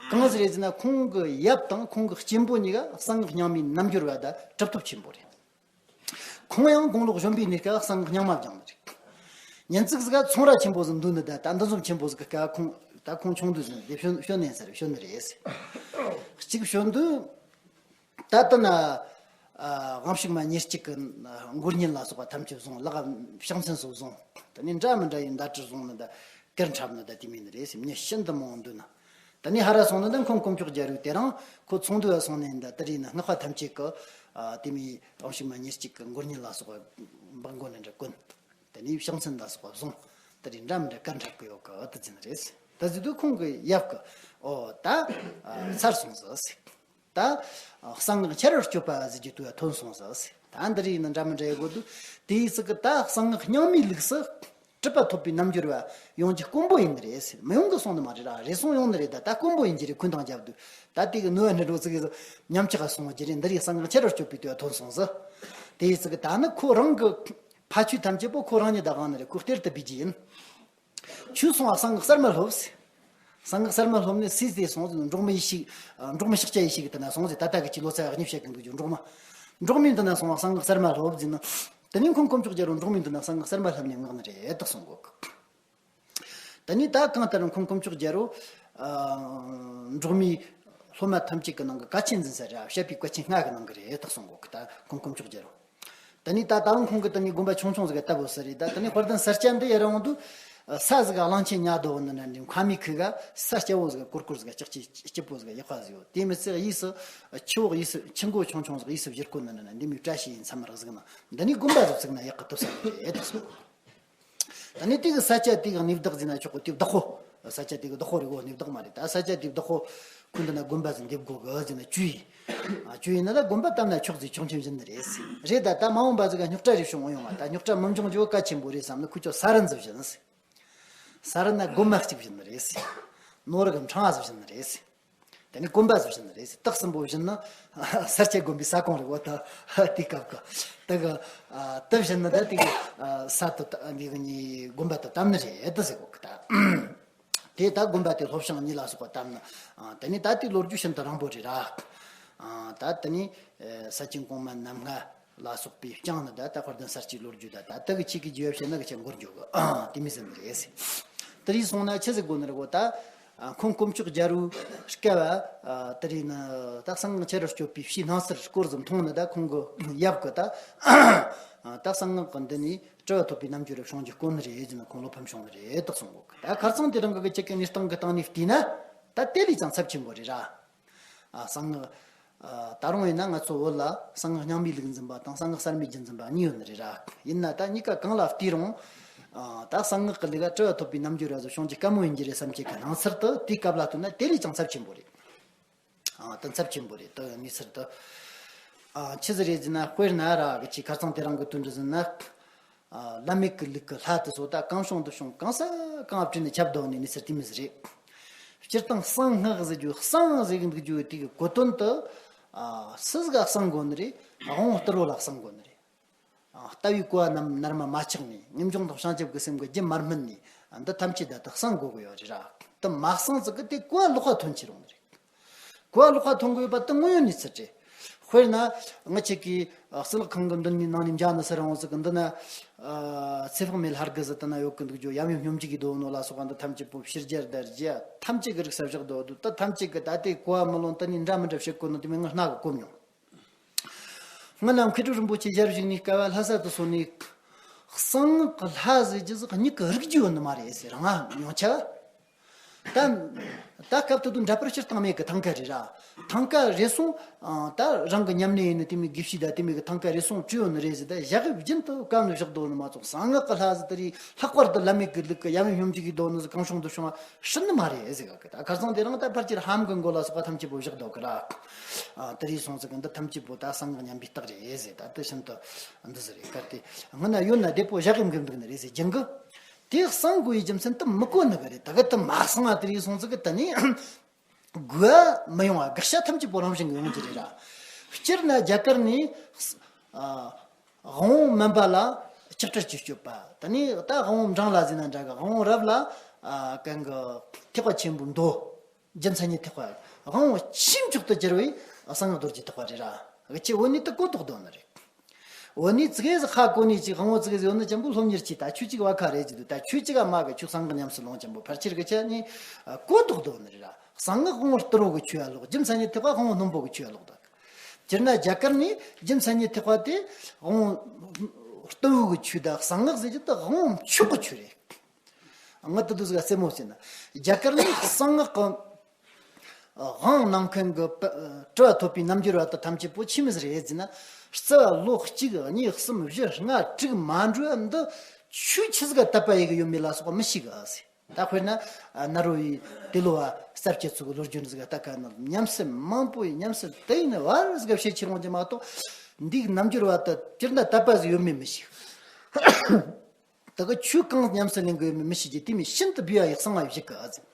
གང་ཟིག་རེད་ཟེར་ན་ཁོང་གི་ཡབ་དང་ཁོང་གི་གཅེན་པོ་གཉིས་ཀ་གསང་སྔགས་རྙིང་མའི་རྣལ་འབྱོར་བ་དང་གྲུབ་ཐོབ་ཆེན་པོ་རེད། ཁོང་ཡང་དགུང་ལོ་གཞོན་པའི་གནས་སྐབས་གསང་སྔགས་རྙིང་མ་སྦྱངས་ནི་རེད། ཉིན་ཅིག་ཟིག་ག་ཚོང་ར་ཆེན་པོ་ཟིག་འདུག་ནི་ད། ད་འདི་ཚོ་ཆེན་པོ་ཟིག་གི་སྐབས་ཁོང་ད་ཁོང་ཆུང་དུས་ཟིག་དེ་བྱོན་བྱོན་ནས་ཟེར་བྱོན་ནི་རེད། གཅིག་བྱོན་དུས། ད་ལྟ་ན། ཨ། དབང་ཕྱུག་མ་ཉེར་གཅིག་གི་མགུར་བརྙན་ལ་སོགས་པ་ཐམས་ཅད་བཟུང་། ལག་ཕྱག་མཚན་སོགས་བཟུང་། དེ་ནས་འདྲ་མི་འདྲ་ཡི་བརྡ་སྤྲོད་བཟུང་ནི་ད་གར་འཁྲབ་ནི་ད་དེ་མིན་ནི་རེད་ཟེར། མྱི་ཤིན་ཏུ་མང་བོ་འདུས་ན། དེ་ནས་ཧ་ར་སོང་ནི་ད་ཁོང་དཀོན་མཆོག་རྒྱལ་པོ་དེ་རང་ཁོ་ཚོང་འདུས་བ་སོང་ནས་ད་དེ་རིང་ནི་སྔགས་པ་ཐམས་ཅད་ཀྱི། ཨ། དེ་མིན་དབང་ཕྱུག་མ་ཉེར་གཅིག་གི་མགུར་བརྙན་ལ་སོགས་པ་འབག་མགོ་ནས་འདྲ་གོན། དེ་ནས་ཕྱག་མཚན་ལ་སོགས་པ་བཟུང་། དེ་རིང་འདྲ་མི་འདྲ་གར་འཁྲབ་གི་ཡོད་གི་ད་ཟེར་ནི་རེད། ད་ཟེར་དུས་ཁོང་གི་ཡབ་ཀྱིས། ཨོ་ད། ཨ། ཚར་སོང་ཟིག་ཟེར། ད་གསང་སྔགས་ཆེ་རུ་སྤྱོད་པ་ཟེར་རྒྱུ་དེ་ཐོན་སོང་ཟིག་ཟེར། ད་འདི་རིགས་ནི་འདྲ་མི་འདྲ་ཡོད་དགོས་དུས། དེའི་ཚིག་གི་ད་གསང་སྔགས་རྙིང་མའི་ལུགས་སུ་གྲུབ་པ་ཐོབ་པའི་རྣལ་འབྱོར་བ་ཡོང་རྒྱུ་དཀོན་པོ་ཡིན་ནི་རེད་ཟེར། མི་ཡོང་གི་སོང་ནི་མ་རེད་ར། རེ་ཟུང་ཡོང་ནི་རེད། ད་ད་དཀོན་པོ་ཡིན་གྱི་རེད། ཁོན་ཐང་རྒྱབ་དུས་ད་དེ་གི་ནུས་པ་ནི་འགྲོ་ཚིག་གི་ཉམས་ཆག་སོང་བ་གྱི་རེད། འདི་རིགས་གསང་སྔགས་ཆེ་རུ་སྤྱོད་པའི་དུས་ཐོན་སོང་ཟིག། དེའི་ཚིག་གི་ད་ནི་ཁོ་རང་གི་ཕ་ཆོས་ཐམས་ཅད་པོ་ཁོ་རང་ཉིད་ད་གང་ནི་རེད། ཁོ་གཏེར་དུ་སྦས་རྒྱུ་ཡིན། ཁྱོད་སོང་བ་གསང་སྔགས་གསར་མ་སློབས་ཟེར། གསང་སྔགས་གསར་མ་སློབས་ནས་སུས་དེ་སོང་ཟེར་ན། འབྲོག་མི་ཡེ་ཤེས། འབྲོག་མི་ཤཱཀྱ་ཡེ་ཤེས་ཀྱི་དེ་ན་སོང་ཟེར། ད་ལྟ་གི་ཅི་ལོ་ཙཱ་བ་གཉིས་བཤད་གི་འདུག་རྒྱུ་འབྲོག་མི། འབྲོག་མི་འདི་ན་སོང་བ་གསང་སྔགས་གསར་མ་སློབས་ཟེར་ན། དེ་ནས་ཁོང་དཀོན་མཆོག་རྒྱལ་པོ་འབྲོག་མི་འདི་ན་གསང་སྔགས་གསར་མ་སློབས་ནས་མངགས་ནི་རེད་དག་གསུང་གོ་གི། དེ་ནས་ད་གང་ལྟར་ཁོང་དཀོན་མཆོག་རྒྱལ་པོ། ཨ། འབྲོག་མི་སློབ་མ་ཐམས་ཅད་ཀྱི་ནང་གི་གལ་ཆེན་འཛིན་ས་རེད། བཤད་པའི་གལ་ཆེན་ལྔ་གི་ནང་གི་རེད་དག་གསུང་གོ་གི། ད་ཁོང་དཀོན་མཆོག་རྒྱལ་པོ། ད་ནི་ད་ལྟ་ཁོང་གི་ད་ནི་དགོན་པ་ཆུང་ཆུང་ཟིག་ག་བཏབ་ཡོད་ས་རེད། ད་ད་ནི་དཔལ་ལྡན་ས་སྐྱ་འདི་ཡར་འོང་དུས། ས་ཟིག་ག་གླང་ཆེན་ཉལ་སྡོད་ནི་འདྲ་འདྲ། ཁ་མིག་ཁི་ག་ས་སྐྱ་བོ་ཟིག་ག་ཀོར་ཀོར་ཟིག་ག་ལྕགས་ཀྱི་སྐྱིད་པོ་ཟིག་ག་ཡག་པ་ཟིག་ཡོད། དེ་མི་ཚད་གཡས་སུ་ཆུ་བོ། གཡས་སུ་ཆུ་མགོ་ཆུང་ཆུང་ཟིག་གཡས་སུ་བཞུར་གོ་ནི་འདྲ་འདྲ། འདི་མོའི་བཀྲ་ཤིས་ཡིན་མཚམས་རེ་ཟིག་ན་འདི་ནི་དགོན་པ་ཟིག་བཙུགས་ན་ཡག་གི་ཐུབ་ས་རེད་དག་གསུང་གོ། ད་ནི་དེ་གི་ས་ཆ་དེ་གི་གནས་བདག་ཟེར་ན་ཆོག་གི། དེ་བདག་པོ། ས་ཆ་དེ་གི་བདག་པོ་རེད་གོ། གནས་བདག་མ་རེད། ད་ས་ཆ་དེ་བདག་པོ་ཁོ་འདི་ན་དགོན་པ་ཟིག་འདེབས་དགོས་གི་ཟེར་ན་ཅུ་ཡིན། ཨ། ཅུ་ཡིན་ན་ད་དགོན་པ་བཏབ་ན་ཆོག་ཟེར་ཆུང་ཆུང་བཞིན་ནི་རེད་ཟེར། རེད། ད་ད་མ་འོངས་པ་ཟིག་ག་རྙོག་དྲ་རེ་བྱུང་འོང་ཡོང་ང་། ད་རྙོག་དྲ་མི་འབྱུང་རྒྱུ་གལ་ཆེན་པོ་རེད་བསམ་ནི་ཁོ་ཚོ་ས་རུ་འཛུལ་བཞིན་ཟེར། ས་རུ་ན་དགོན་པ་གཅིག་བཞིན་ནི་རེད་ཟེར། ནོར་གི་འཕྲང་ཟིག་བཞིན་ནི་རེད་ཟེར། དེ་ནི་དགོན་པ་ཟིག་བཞིན་ནི་རེད་ཟེར། སྟག་གསུམ་པོ་བཞིན་ན་སར་སྐྱ་དགོན་པའི་ས་ཁོངས་རེད་བ། ད་དེ་སྐབས་ཀྱི་དེ་གི་ཨ་དེ་བཞིན་ན་ད་དེ་གི་ཨ་ས་དེ་ད་འདི་གི་ནི་དགོན་པ་དེ་བཏབ་ནི་རེད་ད་ཟེར་གོ་གི། ད་དེ་ད་དགོན་པ་དེ་སློབ་བྱང་གཉིས་ལ་སོགས་པ་བཏབ་ནི། ཨ་དེ་ནི་ད་དེ་ལོ་རྒྱུས་ཤིན་ཏུ་རིང་པོ་རེད་ར། ཨ་ད་དེ་ནི་ཨ་ས་ཆེན་གོང་མ་རྣམ་ལྔ་ལ་སོགས་པས་བསྐྱངས་ནི། ད་ད་དཔལ་ལྡན་ས་སྐྱའི་ལོ་རྒྱུས་ད་ད་དེ་གི་ཆེད་ཀྱི་རྒྱས་བཤད་ན་གི་ཆེད་འགོར་འགྱོ་གི། ཨ་དེ་མི་ཟིན་ནི་རེད་ཟེར། དེ་རིགས་སོང་ན་ཆི་ཟིག་དགོས་ནི་རེད་གོ། ད་ཨ་ཁོང་དཀོན་མཆོག་རྒྱལ་པོའི་སྐབས་ཨ་དེ་རིགས་ནི་ད་གསང་སྔགས་ཆེ་རུ་སྐྱོད་པའི་ཕྱིའི་སྣང་ཚུལ་སྐོར་ཙམ་མཐོང་ནི། ད་ཁོང་གི་ཡབ་གི་ད་ཨ་ད་གསང་སྔགས་གི་འདི་ནི་སྤྲུལ་བ་ཐོབ་པའི་རྣམ་འགྱུར་བྱུང་རྒྱུ་དཀོན་ནི་རེད་ཟེར་ནི་ཁོང་བློ་ཕམ་བྱུང་ནི་རེད་དོགས་གསུང་གོ། ད་ཁ་རྩང་དེ་རིང་གི་ཁྱེད་ཀྱི་གནས་སྟངས་གི་སྟེང་ནས་བལྟས་ན་ད་དེ་ལས་ཀྱང་ཚབས་ཆེན་པོ་རེད་ར། ཨ་གསང་སྔགས། ཨ་ད་རུང་ཡིན་ན་ང་ཚོ་བོད་ལ་གསང་སྔགས་རྙིང་མའི་ལུགས་འཛིན་པ་དང་གསང་སྔགས་གསར་མའི་རྒྱུད་འཛིན་པ་གཉིས་ཡོད་ནི་རེད་ར། ཡིན་ན་ད་གཉིས་ཀ་གང་ལ་བལྟས་རུང་། ཨ་ད་གསང་སྔགས་ཀྱི་ལུགས་ལ་སྤྲུལ་བ་ཐོབ་པའི་རྣམ་འགྱུར་བ་ཟིག་བྱུང་རྒྱུ་དཀའ་མོ་ཡིན་རྒྱུ་རེད་བསམ་རྒྱུ་གི་སྣང་ཚུལ་དེ་དེའི་སྐབས་ལ་ལྟོས་ན་དེ་ལས་ཀྱང་ཚབས་ཆེན་པོ་རེད། ཨ་ད་ཚབས་ཆེན་པོ་རེད། ད་གནས་ཚུལ་དེ་ཨ་ཆི་ཟིག་རེད་ཟེར་ན། དཔེར་ན་ར་གི་ཆེ་ཁ་རྩང་དེ་རིང་གི་དུས་འདི་ཟིན་ན། ཨ་བླ་མེད་ཀྱི་ལུགས་ཀྱི་ལྷ་དེ་ཚོ་ད་གང་བྱུང་དུ་བྱུང་གང་ས་གང་བྲིས་ནས་ཁྱབ་བསྡད་ནས་གནས་ཚུལ་དེ་མོ་ཟིག་རེད། སྤྱིར་བཏང་གསང་སྔགས་ཟེར་རྒྱུ། གསང་ཟེར་གི་འདུག་རྒྱུ་དེ་གི་གོ་དོན་དེ། ཨ་སུ་ཟིག་ག་གསང་དགོས་ནི་རེད། དབང་པོ་སྟུར་བོ་ལ་གསང་དགོས་ནི་རེད། ཨ་ལྟ་བའི་གོ་བ་རྣམས་ནར་མ་མ་ཆག་ནས། ངེས་འབྱུང་དང་བྱང་ཆུབ་ཀྱི་སེམས་ཀྱི་རྒྱུན་མ་སྨིན་ནས། འདི་ཐམས་ཅད་ད་ལྟ་གསང་དགོས་གི་ཡོད་རེད་ར། དེ་མ་གསང་ཙི་གི་དེ་གོ་བ་ལོག་པ་ཐོན་ཆེ་རུང་ནི་རེད། གོ་བ་ལོག་པ་ཐོན་གི་ཡོད་པ་དེ་དངོས་ཡོད་གནས་ཚུལ་རེད། དཔེར་ན་ང་ཆེ་གི་ཨ་གཙུག་ལག་ཁང་གི་མདུན་ནས་ནང་ནས་འཇག་ནི་ཟེར་འོང་ཟིག་གི་འདི་ན། ཨ་ཚེ་དཔག་མེད་ལྷ་དགུ་ཟིག་དེ་ན་ཡོད་གི་འདུག་རྒྱུ། ཡབ་ཡུམ་སྙོམས་འཇུག་གི་མདོ་ནོ་ལ་སོགས་པ་འདི་ཐམས་ཅད་པོ་ཕྱི་རྒྱལ་དར་རྒྱ་ཐམས་ཅད་གི་རིག་གསལ་བཞག་མདོ་འདུག་ད་ཐམས་ཅད་གི་ད་དེ་གོ་བ་མི་ལོན། དེ་ནས་འདྲ་མི་འདྲ་བྱེད་དགོས་ནོ་དེ་མིན་ང་སྣ་གི་གོ་མྱོང་། སྔོན་ན་མཁས་གྲུབ་རིན་པོ་ཆེ་ཞལ་བཞུགས་ནས་སྐལ་བ་ལྷ་ས་དུ་སོང་ནས། གསང་སྔགས་ཀྱི་ལྷ་ཟེར་རྒྱུ་ཟིག་མྱིག་གིས་རིག་རྒྱུ་ཡོད་ནི་མ་རེད་ཟེར། ང་མྱོང་ཆ། ད་ད་སྐབས་དེ་དུས་འདྲ་པར་སྤྱིར་བཏང་མེད་གི། ཐང་ཀ་རེད་ར། ཐང་ཀ་རེ་ཟུང་ཨ་ད་རང་གི་ཉམས་ལེན་ཡིན་ནི་དེ་མོ་དགེ་བཤེས་ད་དེ་མོ་གི་ཐང་ཀ་རེ་ཟུང་བྲིས་ཡོད་ནི་རེད་ཟེར། ད་ཞག་རྒྱུན་དུ་བཀབ་ནས་བཞག་འདུག་ནི་མ་གཏོགས། གསང་སྔགས་ཀྱི་ལྷ་ཟེར་དེ་རིགས་ལྷག་པར་དུ་བླ་མེད་ཀྱི་ལུགས་ཀྱི་ཡབ་ཡུམ་སྙོམས་འཇུག་གི་མདོ་ནི་ཟིག་གང་བྱུང་དུ་བྱུང་བ་སྲིད་ནི་མ་རེད་ཟེར་གི། ད་ཁ་སང་དེ་རིང་ད་ཕལ་ཆེར་ཧམ་གི་མགོ་ལ་སོགས་པ་ཐམས་ཅད་པོ་བཞག་འདུག་གི་ར། ཨ་དེ་རིགས་སོང་ཟིག་གི་འདི་ཐམས་ཅད་པོ་ད་གསང་སྔགས་ཉམས་པའི་རྟགས་རེད་ཟེར། ད་དེ་བཞིན་དུ་འདི་ཟིག་རེད། གལ་ཏེ་སྔོན་ན་ཡོད་ན་བདེ་པོ་བཞག་གི་འགྲིག་འདུག་ནི་རེད་ཟེར་རྒྱུན་གི། དེ་གསང་དགོས་ཡི་རྒྱུ་མཚན་དེ་མི་གོ་ནི་གི་རེད། ད་གི་དེ་མ་གསང་ང་དེ་རིགས་སོང་ཟིག་གི་དེ་ནི་དགོས་མི་ཡོང་བ། དགག་བྱ་ཐམས་ཅད་པོ་རང་བཞིན་གི་ཡོང་རྒྱུ་རེད་ར། སྤྱིར་ན་རྒྱ་གར་ནས་ཨ་དབང་པོ་མིན་པ་ལ་ལྕགས་སྤྲེལ་གྱིས་སྤྱོད་པ། དེ་ནས་ད་དབང་པོ་འབྲིང་ལ་ཟེར་ན་འདྲ་གི། དབང་པོ་རབ་ལ་ཨ་གང་གི་ཐེག་པ་ཆེན་པོའི་མདོ། རྒྱུ་མཚན་ཉིད་ཐེག་པ། དབང་པོ་ཆེས་མཆོག་ཏུ་གྱུར་པའི་གསང་སྔགས་རྡོ་རྗེ་ཐེག་པ་རེད་ར། ཁྱེད་འོ་ནི་དེ་གོ་ལྡོག་འདུག་ནི་རེད། འོ་ནི་ཙི་གེ་ཟིག་ཧ་གོ་ནི་ཅིག་དབང་པོ་ཙི་གེ་ཟིག་ཡོད་ནི་ཅན་པོ་སློབ་གཉེར་གྱིས། ད་ཁྱོད་ཅིག་བ་ཁ་རེད་ཅིག་འདུག་ད་ཁྱོད་ཅིག་ག་མ་གི་ཁྱོད་གསང་སྔགས་ཉམས་སུ་ལོངས་ཅན་པོ་ཕལ་ཆེར་གི་ཆ་ནི་གོ་ལྡོག་འདུག་ནི་རེད་ར། གསང་སྔགས་དབང་པོ་སྟུར་བོ་གི་ཆོས་ལ་ལོག་རྒྱུ་མཚན་ཉིད་ཐེག་པ་དབང་པོ་རྣོན་པོ་གི་ཆོས་ལ་ལོག་ད། སྤྱིར་ན་རྒྱ་གར་ནས་རྒྱུ་མཚན་ཉིད་ཐེག་པ་དེ་དབང་པོ་སྟུར་བོ་གི་ཆོས་ད། གསང་སྔགས་ཟེར་རྒྱུ་དེ་དབང་པོ་མཆོག་གི་ཆོས་རེད། ང་དེ་དུས་ཟིག་ག་རྩེད་མོ་རྩེ་ན། རྒྱ་གར་ནས་གསང་སྔགས་ཀྱི་དབང་གནང་མཁན་གྱི་སྤྲུལ་བ་ཐོབ་པའི་རྣམ་འགྱུར་བ་དེ་ཐམས་ཅད་པོ་ཆི་མོ་ཟིག་རེད་ཟེར་ན། རྩ་བ་ལོ་གཅིག་གཉིས་གསུམ་བཞི་ལྔ་དྲུག་མ་འགྲོ་བ་འདི་ཆོས་ཆི་ཟིག་ག་དད་པ་ཡེད་གི་ཡོད་མེད་ལ་སོགས་པ་མི་ཤེས་གི་ཟེར། ད་དཔེར་ན་ནཱ་རོ་བའི་ཏེ་ལོ་བ་རྩ་བརྒྱད་ཚོ་གི་ལོ་རྒྱུས་ཟིག་ག་ལྟ་ག་ན་ཉམས་སད་མང་པོ་ཡིན། ཉམས་སད་དེ་ཡིན་ན་བར་ཟིག་ག་བཤད་ཁྱེར་འོང་རྒྱུ་མ་གཏོགས། འདིའི་རྣམ་འགྱུར་བ་དེ་སྤྱིར་ན་དད་པ་ཟིག་ཡོད་མེད་མི་ཤེས། ད་གི་ཆོས་གང་ཉམས་སུ་ལེན་དགོས་མིན་མི་ཤེས་ཀྱི་དེ་མིན་ཤིན་ཏུ་བསྡུས་པ་ཡི་གསང་བ་བཞི་གི་ཨ་ཙི།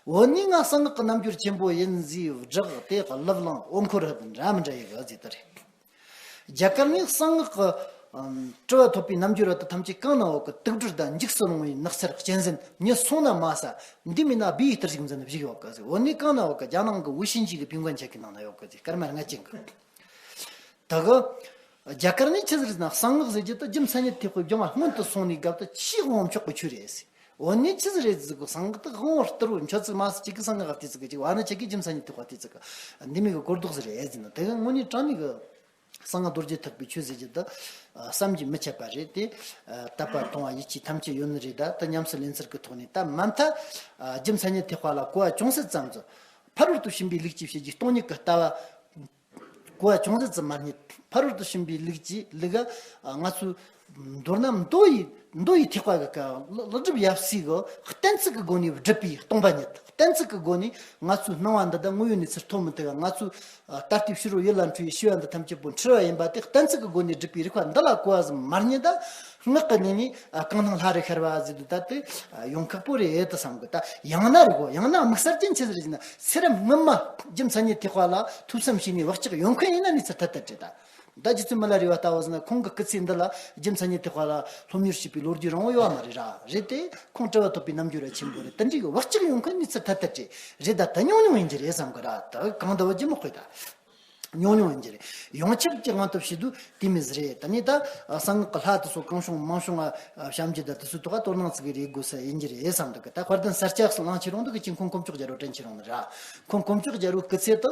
འོ་ནི་ང་གསང་སྔགས་ཀྱི་རྣམ་འགྱུར་ཆེན་པོ་ཡིན་ཟེར་བསྒྲགས་ཏེ་གླུ་བླངས་འོ་འཁོར་རབ་འདྲ་མི་འདྲ་ཡི་གི་ཨ་ཙི་དེ་རེད། རྒྱ་གར་ནས་གསང་སྔགས་ཀྱི་ཨམ་སྤྲུལ་བ་ཐོབ་པའི་རྣམ་འགྱུར་བ་དེ་ཐམས་ཅད་གང་ན་འོག་གི་དུག་སྦྲུལ་དང་འཇིགས་སུ་རུང་བའི་ནགས་ཚལ་གཅན་གཟན་མྱི་སོང་ན་མ་ཟ། འདི་མིན་ན་སྦས་ཡི་གཏེར་ཞིག་འཛིན་བཞུགས་ཡོད་གི་ཨ་ཙི། འོ་ནི་གང་ན་འོག་གི་རྒྱ་ནང་གི་ཝུ་ཤིན་ཇི་གི་པིན་ཀོན་ཆ་གི་ནང་ན་ཡོད་གི་ཨ་ཙི། སྐར་མ་ལྔ་ཅན་གི། ད་གི་རྒྱ་གར་ནས་ཆི་ཟིག་རེད་ཟེར་ན། གསང་སྔགས་ཟེར་རྒྱུ་དེ་རྒྱུ་མཚན་ཉིད་ཐེག་པའི་སྦྱང་བ་སྔོན་དུ་སོང་ནས་སྐབས་དེ་ཆེས་དབང་མཆོག་གི་ཆོས་རེད་ཟེར། འོ་ནི་ཆི་ཟིག་རེད་ཟེར་གི། གསང་སྔགས་དེ་དབང་པོ་སྟུར་བོ་མཆོག་ཙིག་མ་ཟིག་གཅིག་གི་གསང་སྔགས་བལྟས་ཙིག་གི་གཅིག་བ་ནི་ཆེ་གི་རྒྱུ་མཚན་ཉིད་ཐེག་པ་བལྟས་ཙིག་གི་འདི་མོ་གི་གོ་ལྡོག་ཟིག་རེད་ཟེར་ན། དེ་གི་དངོས་གནས་དྲང་གནས་གི་གསང་སྔགས་རྡོ་རྗེ་ཐེག་པའི་ཆོས་ཟེར་རྒྱུ་དེ་བསམ་གྱིས་མི་ཁྱབ་པ་རེད་དེ། དད་པ་གཏོང་བ་ཡིད་ཆེས་ཐམས་ཅད་ཡོད་ནི་རེད། ད་དེ་ཉམས་སུ་ལེན་ཚུལ་གི་ཐོག་ནས་ད་མ་མཐའ་རྒྱུ་མཚན་ཉིད་ཐེག་པ་ལ་གོ་བ་ཅུང་ཟད་ཙམ་ཟིག་ཕ་རོལ་ཏུ་ཕྱིན་པའི་ལུགས་ཀྱིས་བྱེད་རྒྱུའི་སྟོང་ཉིད་ཀྱི་ལྟ་བ། གོ་བ་ཅུང་ཟད་ཙམ་མ་རྙེད། ཕ་རོལ་ཏུ་ཕྱིན་པའི་ལུགས་ཀྱི་ལུགས་ང་ཚོའི་ མདོར་ན་མདོ་ཡི་མདོ་ཡི་ཐེག་པ་གི་ཀ་ལེགས་སྒྲུབ་ཡབ་སྲས་གི་གཏན་ཚིགས་ཀྱི་སྒོ་ནས་སྒྲུབ་པའི་སྟོང་པ་ཉིད། གཏན་ཚིགས་ཀྱི་སྒོ་ནས་ང་ཚོའི་སྣང་བ་འདི་དག་དངོས་ཡོད་གནས་ཚུལ་ཐོག་མི་དེ་ག་ང་ཚོས་ལྟ་ལྟའི་ཕྱི་རོལ་ཡུལ་ལ་འཁྲུལ་བའི་ཤེས་པ་འདི་ཐམས་ཅད་པོ་འཁྲུལ་བ་ཡིན་པ་དེ་གཏན་ཚིགས་ཀྱི་སྒོ་ནས་སྒྲུབ་པའི་རིགས་པ་འདི་ལ་གོ་བ་ཟིག་མ་རྙེད་ད། སྔགས་ཀྱི་གནས་ནས་གང་སྣང་ལྷ་རུ་ཤར་བ་ཟེར་དུས་ད་དེ་ཡོང་ཁག་པོ་རེད་དུ་བསམ་གི། ད་ཡང་ན་རེད་གོ། ཡང་ན་དམིགས་བསལ་ཅན་ཆི་ཟིག་རེད་ཟེར་ན། ཚེ་རབས་སྔོན་མ་རྒྱུ་མཚན་ཉིད་ཐེག་པ་ལ་ཐོས་བསམ་བྱས་ནས་བག་ཆགས་ཡོང་མཁན་ཡིན་ན་གནས་ཚུལ་ཐད་དུ་བྲིས་ད། ད་རྗེ་བཙུན་མི་ལ་རས་པ་ལྟ་བུ་ཟེར་ན་ཁོང་གི་སྐུ་ཚེ་འདི་ལ་རྒྱུ་མཚན་ཉིད་ཐེག་པ་ལ་སློབ་གཉེར་བྱས་པའི་ལོ་རྒྱུས་རིང་བོ་ཡོད་མ་རེད་ར། རེད་དེ་ཁོང་སྤྲུལ་བ་ཐོབ་པའི་རྣམ་འགྱུར་ར་ཆེན་པོ་རེད། དེ་འདྲའི་གི་བག་ཆགས་ཡོང་མཁན་གནས་ཚུལ་ཐད་དུ་བྲིས་རེད། ད་ད་ཉུང་ཉུང་ཡིན་གྱི་རེད་བསམ་གི་ར། ད་གང་ལྟ་བུ་ཅི་མི་དཔེ་ད། ཉུང་ཉུང་ཡིན་གྱི་རེད། ཡོངས་ཁྱབ་ཀྱི་དབང་དུ་བྱས་དུས་དེ་མི་ཟེར་རེད། ད་ནི་ད་གསང་སྔགས་ཀྱི་ལྷ་དེ་ཚོ་གང་བྱུང་མང་བྱུང་ང་བྱམས་ཀྱི་ད་དེ་ཚོའི་ཐོག་ག་དོ་སྣང་ཚིག་གི་རེ་དགོས་ས་ཡིན་གྱི་རེད་བསམ་འདུག་གི། ད་དཔལ་ལྡན་ས་སྐྱ་གླིང་ཆེ་རུང་འདུག་གི་ཅིང་ཁོང་དཀོན་མཆོག་རྒྱལ་པོ་དྲིན་ཆེ་རུང་ནི་ར། ཁོང་དཀོན་མཆོག་རྒྱལ་པོའི་སྐུ་ཚེ་དུ་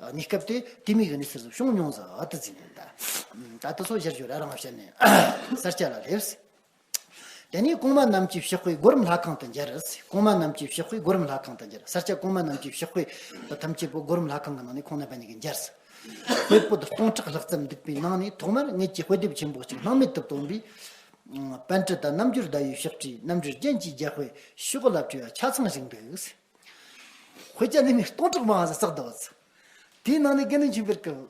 གནས་སྐབས་དེ་དེ་མི་གི་གནས་ཚུལ་བྱུང་མྱོང་ཟིག་ཨ་དེ་ཟིན་ནས་ད་ད་དེ་ཚོ་ཞེར་ཞོར་ར་རང་བཤད་ནས་ས་སྐྱ་ལ་སླེབས། དེ་ནས་གོང་མ་རྣམས་ཀྱི་ཕྱག་དཔེ་སྒོ་རུམ་ལྷ་ཁང་དུ་མཇལ། གོང་མ་རྣམས་ཀྱི་ཕྱག་དཔེ་སྒོ་རུམ་ལྷ་ཁང་དུ་མཇལ། ས་སྐྱ་གོང་མ་རྣམས་ཀྱི་ཕྱག་དཔེ་ཐམས་ཅད་པོ་སྒོ་རུམ་ལྷ་ཁང་གི་ནང་ནས་ཁོང་རྣམ་པ་གཉིས་ཀྱིས་མཇལ། དཔེ་པོ་སྟོང་ཕྲག་ལྷག་ཙམ་འདུག་པའི་ནང་ནས་ཐོག་མར་ངེད་ཀྱིས་དཔེ་དེབ་ཆེན་པོ་གཅིག་སྣང་མེད་དུ་བཏོན་པའི་པཎྜི་ཏ་རྣམ་འགྱུར་ཟླ་བའི་ཕྱག་བྲིས་རྣམ་འགྱུར་རྒྱན་གྱི་རྒྱ་དཔེ་ཤོག་ལ་བྲིས་པ་ཆ་ཚང་ཞིག་འདུག། དཔེ་ཆ་ནི་མི་སྟོང་ཕྲག་མང་ཟིག་བསགས་འདུག། དེའི་ནང་ནས་དགེ་འདུན་ཆོས་འཕེལ་གྱིས་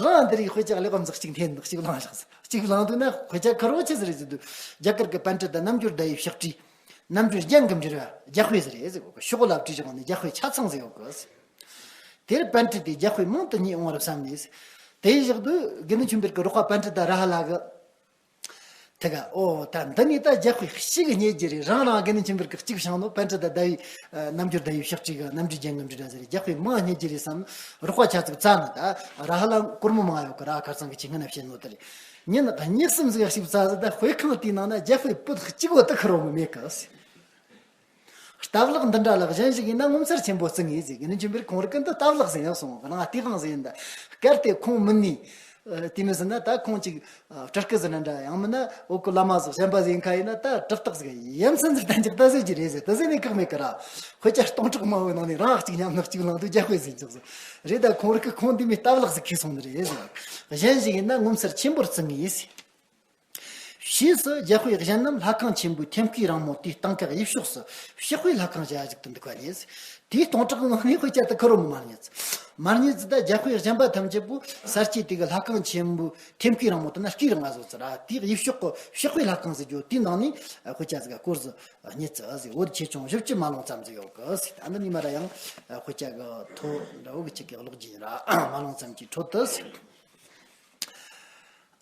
རང་འདི་རིགས་དཔེ་ཆ་ཀླད་པ་འཛེགས་གཅིག་འཐེན་འདུག། གཅིག་བླངས་བཞག་གཅིག་བླངས་འདུག་ན་དཔེ་ཆ་ཁེར་བོ་ཆི་ཟིག་རེད་ཟེར་དུས། རྒྱ་གར་གྱི་པཎྜི་ཏ་རྣམ་འགྱུར་ཟླ་བའི་ཕྱག་བྲིས་རྣམ་འགྱུར་རྒྱན་གྱིས་འབྲེལ་བའི་རྒྱ་དཔེ་ཟིག་རེད་ཟེར་གོ། ཤོག་ལ་བྲིས་བཞག་ནས་རྒྱ་དཔེ་ཆ་ཚང་ཟིག་ཡོད་གི། དེར་པཎྜི་ཏའི་རྒྱ་དཔེ་མང་དུ་རྙེད་འོང་བར་བསམས་ནས། དེ་བཞག་དུས་དགེ་འདུན་ཆོས་འཕེལ་གྱི་རོགས་པ་པཎྜི་ཏ་ར་ཧ་ལ་གིས། དེ་ག་ཨོ་ད་འདི་ནས་ད་རྒྱ་དཔེ་གཅིག་རྙེད་རྒྱུ་རེད། རང་རང་དགེ་འདུན་ཆོས་འཕེལ་གྱིས་གཅིག་བྱུང་ནོ། པཎྜི་ཏ་ཟླ་བའི་རྣམ་འགྱུར་ཟླ་བའི་ཕྱག་བྲིས་གི་རྣམ་འགྱུར་རྒྱན་གྱིས་འབྲེལ་བ་ཟེར་རྒྱ་དཔེ་མང་རྙེད་རྒྱུ་རེད་བསམ། རོགས་པ་ཆ་ཚིག་བཙལ་ནས་ད་ར་ཧ་ལ་སྒོར་མོ་མང་ཡོད་གི་ར། ཁ་སང་གི་ཁྱེད་སྔ་ན་བཤད་ནོ་དེ་རེད། ཉིན་གཉིས་གསུམ་ཟིག་གཅིག་བཙལ་ཟིག་ད་དཔེ་ཁང་དེའི་ནང་ན་རྒྱ་དཔེ་པོད་གཅིག་བོ་དེ་ཁེར་བོ་མི་མེད་གི། ལྟ་བ་ལག་འདི་འདྲ་ལ་གཞན་ཞིག་ཡིན་ན་ངོ་མཚར་ཆེན་པོ་བརྩི་ངེས་ཟེར། དགེ་འདུན་ཆོས་འཕེལ་ཁོང་རང་གི་འདི་ལྟ་བ་ལག་ཟེར་ཡང་སོང་གི་ན་ལྟས་ཁང་ཟེར་ཡིན་ད། གལ་ཏེ་ཁོང་མིན་ནི། ཨ། དེ་མིན་ཟེར་ན་ད་ཁོང་ཅིག་ཨ། སྤྲུལ་སྐུ་ཟེར་ན་འདྲ། ཡང་མིན་ན་འོག་གི་བླ་མ་ཟིག་གཞན་པ་ཟིག་ཡིན་ཁ་ཡིན་ན་ད་གྲུབ་རྟགས་ཟིག་ཡ་མཚན་ཟིག་བསྟན་ཅིག་ད་ཟེར་གྱི་རེད་ཟེར། ད་ཟེར་ནས་ཁག་མེད་གི་ར། དཔེ་ཆ་སྟོང་ཕྲག་མང་བོའི་ནང་ནས་རང་གཅིག་ཉམས་ན་གཅིག་བླངས་དུས་རྒྱ་དཔེ་ཟིན་ཅིག་ཟེར། རེད་ད་ཁོང་རང་གི་ཁོང་འདི་མོའི་ལྟ་བ་ལག་ཟིག་ཁེལ་སོང་ནི་རེད་ཟེར། གཞན་ཞིག་ཡིན་ན་ངོ་མཚར་ཆེན་པོར་བརྩི་ངེས་ཟེར། ཕྱིས་སུ་རྒྱ་དཔེ་གཞན་རྣམས་ལྷ་ཁང་ཆེན་པོའི་ཐེམ་སྐས་རིང་མོ་དེའི་སྟེང་ཁའི་གཡས་ཕྱོགས་སུ་ཕྱག་དཔེ་ལྷ་ཁང་བྱ་ཞིག་ཏུ་འདུག་པ་རེད། དེའི་སྟོང་ཕྲག་ངང་ནས་དཔེ་ཆ་དེ་ཁེར་བོ་མི་མ་རྙེད། མ་རྙེད་ཙི་ད་རྒྱ་དཔེ་གཞན་པ་ཐམས་ཅད་པོ་ས་སྐྱའི་དེ་གི་ལྷ་ཁང་ཆེན་པོའི་ཐེམ་སྐས་རིང་མོ་དེ་ན་སྐས་རིང་བ་བཟོ་ཙི་ར། དེའི་གཡས་ཕྱོགས་ཀྱི་ཕྱག་དཔེ་ལྷ་ཁང་ཟེར་རྒྱུ་དེའི་ནང་ནས་དཔེ་ཆ་ཟིག་སྐོར་ཟིག་རྙེད་ཙི་ཟིག། བོད་ཆེ་ཆུང་བཞི་བཅུ་མ་ལོངས་ཙམ་ཟིག་ཡོད་གི་ཟེར། ད་འདི་ནས་མར་ཡང་དཔེ་ཆ་གི་ཐོ་འདྲ་བོ་གི་ཅིག་གི་ཀློག་རྒྱུ་ཡིན་ར། མ་ལོངས་ཙམ་གྱི་ཁྲོད་དུ་ཟེར།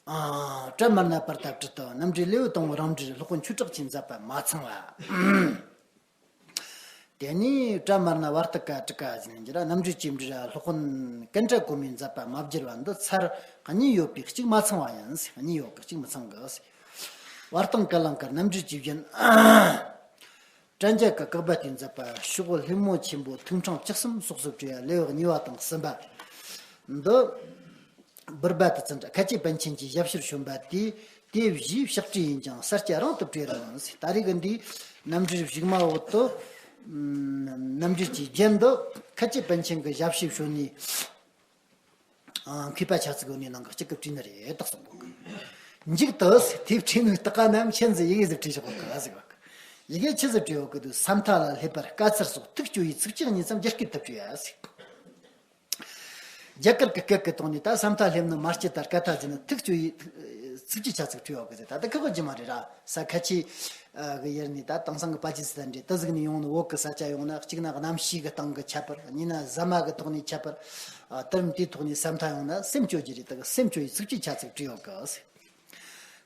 ཨ། བྲམ་མར་ན་པར་ཐབས་བྲི་དུ་རྣམ་འགྲེལ་ལེའུ་དང་པོ་རང་འགྲེལ་སློབ་དཔོན་ཆོས་གྲགས་ཀྱིས་མཛད་པ་མ་ཚང་བ། དེ་ནས་བྲམ་མར་ན་བར་ཐུག་ཀ་ཊི་ཀ་ཟེར་ནས་འགྱུར་ར། རྣམ་འགྲེལ་གྱིས་འབྲེལ་སློབ་དཔོན་ཀཎྜ་གོ་མིས་མཛད་པ་མ་བསྒྱུར་བ་འདི་ཚར་གཉིས་ཡོད་པའི་གཅིག་མ་ཚང་བ་ཡིན། གཉིས་ཡོད་ཀི་གཅིག་མི་ཚང་གི། བར་སྟོང་ཀ་ལང་ཀར་རྣམ་འགྲེལ་གྱིས་བཞིན། ཀྲན་ཇ་ཀ་ཀག་པ་ཏིས་མཛད་པ་ཤོག་ལྷེབ་མོ་ཆེན་པོ་ཐུག་འཕྲང་བཅུ་གསུམ་སོགས་སུ་བྲིས་པ་ལེའུ་གཉིས་པ་དང་གསུམ་པ་འདི། བིར་བ་དི་ཙི་ཏྲ་ཁ་ཆེ་པཎ་ཆེན་གྱི་ཞབས་ཕྱིར་བྱོན་པ་དེས་དེ་བཞིའི་ཕྱག་བྲིས་ཡིན་ཀྱང་ས་སྐྱ་རང་དུ་བྲིས་རུང་ཟེར། ད་རེས་ཀྱི་འདིའི་རྣམ་འགྲེལ་གཞུག་མ་འོག་ཏུ་རྣམ་འགྲེལ་གྱི་རྒྱན་འདི་ཁ་ཆེ་པཎ་ཆེན་གྱི་ཞབས་ཕྱིར་བྱོན་ནས། ཨ། མཁས་པ་ཆ་ཚིག་ཡོད་ནི་ནང་གི་གཅིག་གིས་བྲིས་ནི་རེད་དག་གསུང་གོ་གི། མཇུག་ཏུ་དེ་བྲིས་ནི་དག་ག་རྣམས་ཁྱེད་ཚོས་ཡི་གེ་ཟིག་བྲིས་ཆོག་གི་ཟེར་གོ་གི། ཡི་གེ་ཆི་ཟིག་བྲིས་ཡོད་གི་འདུག། ས་མཐའ་ལ་སླེབས་པར་དཀའ་ཚེགས་སོགས་ཐུགས་སྐྱོ་བའི་ཚིགས་བཅད་གཉིས་ཙམ་རྒྱ་སྐད་དུ་བྲིས་ཡ་ཟེར། རྒྱ་གར་གྱི་སྐད་ཀྱི་ཐོག་ནས་ད་ས་མཐའ་སླེབས་ནི་མ་སྐྱིད་ད་སྐད་ཐ་ཟེར་ནི་ཐུགས་སྐྱོ་བའི་ཚིགས་བཅད་ཆ་ཚིག་བྲིས་ཡོད་གི་ཟེར། ད་ལྟ་ཁག་པོ་ཅིག་མ་རེད་ར། ས་ཁ་ཆེ་གི་ཡུལ་ནས་ད་དེང་སང་གི་པ་ཀི་སི་ཐན་རེད། དེ་ཟིག་ནས་ཡོང་ནི་བོད་གི་ས་ཆ་ཡོང་ན། གཅིག་ན་གནམ་གཤིས་གི་སྟེང་གི་ཁྱད་པར། གཉིས་ན་ཟ་མ་གི་ཐོག་ནས་ཁྱད་པར། ཨ། དེར་དེའི་ཐོག་ནས་ས་མཐའ་ཡོང་ན་སེམས་སྐྱོ་རྒྱུ་རེད། ད་གི་སེམས་སྐྱོ་ཡི་ཚིགས་བཅད་ཆ་ཚིག་བྲིས་ཡོད་གི།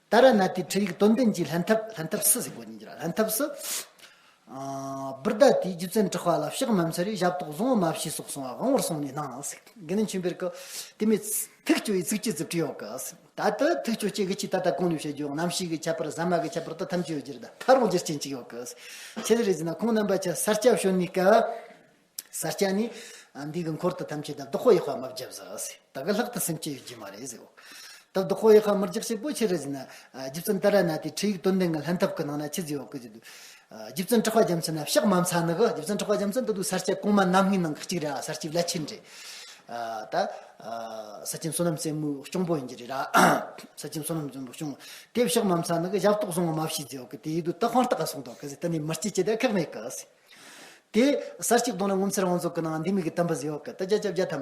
ཏཱ་ར་ནཱ་ཐའི་ཁྲིད་ཡིག་དོན་ལྡན་གྱི་ལྷན་ཐབས། ལྷན་ཐབས་སུ་ཟེར་གོ་ནི་ར། ལྷན་ཐབས་སུ། ཨ། བིར་བ་དིས་རྗེ་བཙུན་གྲགས་པ་ལ་ཕྱག་མ་འཚལ་བས་ཞབས་ཏོག་བཟང་བོ་མ་བྱས་སོགས་གསུངས་པ་དབང་བོར་སོང་ནས་སྣང་ཟེར། དགེ་འདུན་ཆོས་འཕེལ་གྱིས་དེ་མོ་ཐུགས་སྐྱོ་ཡི་ཚིགས་བཅད་ཟིག་བྲིས་ཡོད་གི། ད་དེ་ཐུགས་སྐྱོ་ཅེས་གི་ཆེད་ད་ལྟ་གོང་ནས་བཤད་རྒྱུ་གནམ་གཤིས་ཀྱི་ཁྱད་པར། ཟ་མ་གི་ཁྱད་པར་དེ་ཐམས་ཅད་ཡོད་རྒྱུ་རེད། ད་ད་རུང་རྒྱུ་རྐྱེན་གཅིག་ཡོད་གི། ཆི་ཟིག་རེད་ཟེར་ན་ཁོང་རྣམ་པ་ཆ་ས་སྐྱ་བྱོན་ནས་སྐབས། ས་སྐྱ་ནས་འདི་གི་འཁོར་དེ་ཐམས་ཅད་ད་བདག་པོ་ཡག་པ་མ་བརྒྱབ་ཟེར། ད་གི་ལྷག་ཏུ་སེམས་སྐྱིད་ཡོད་རྒྱུ་མ་རེད་ཟེར། ད་བདག་པོ་ཡག་པ་མི་རྒྱག་བྱེད་པོ་ཆི་རེད་ཟེར་ན། རྗེ་བཙུན་ཏཱ་ར་ནཱ་ཐའི་ཁྲིད་ཡིག་དོན་ལྡན་གྱི་ལྷན་ཐབས་ཀྱི་ནང་ན་ཆི་ཟིག་ཡོད་གི་ཟེར་དུས། རྗེ་བཙུན་གྲགས་པ་རྒྱལ་མཚན་ན་ཕྱག་མ་འཚལ་ནི་གི། རྗེ་བཙུན་གྲགས་པ་རྒྱལ་མཚན་ད་དུང་ས་སྐྱ་གོང་མ་རྣམ་ལྔའི་ནང་གི་གཅིག་རེད། ས་སྐྱའི་བླ་ཆེན་རེད། ཨ་ད་ཨ་ས་ཆེན་བསོད་ནམས་རྩེ་མོའི་གཅུང་པོ་ཡིན་གྱི་རེད་ར། ས་ཆེན་བསོད་ནམས་རྩེ་མོའི་གཅུང་པོ་དེ་ཕྱག་མ་འཚལ་ནི་གི་ཞབས་ཏོག་བཟང་བོ་མ་བྱས་ཟེར་བ་གི་དེ་ཡིན་དུས་ད་དཔང་རྟགས་ག་སོང་དོ་གི་ཟེར། ད་ནི་མི་སྐྱེ་ཅི་དེ་ཁག་མེད་གི་ཟེར། དེ་ས་གཅིག་གདོང་ན་ངོ་མཚར་དབང་རྫོང་གི་ནང་འདི་མི་གི་དམ་པ་ཟེར་བ་གི་ད་བརྒྱ་ཆ་བརྒྱ་དམ་པ།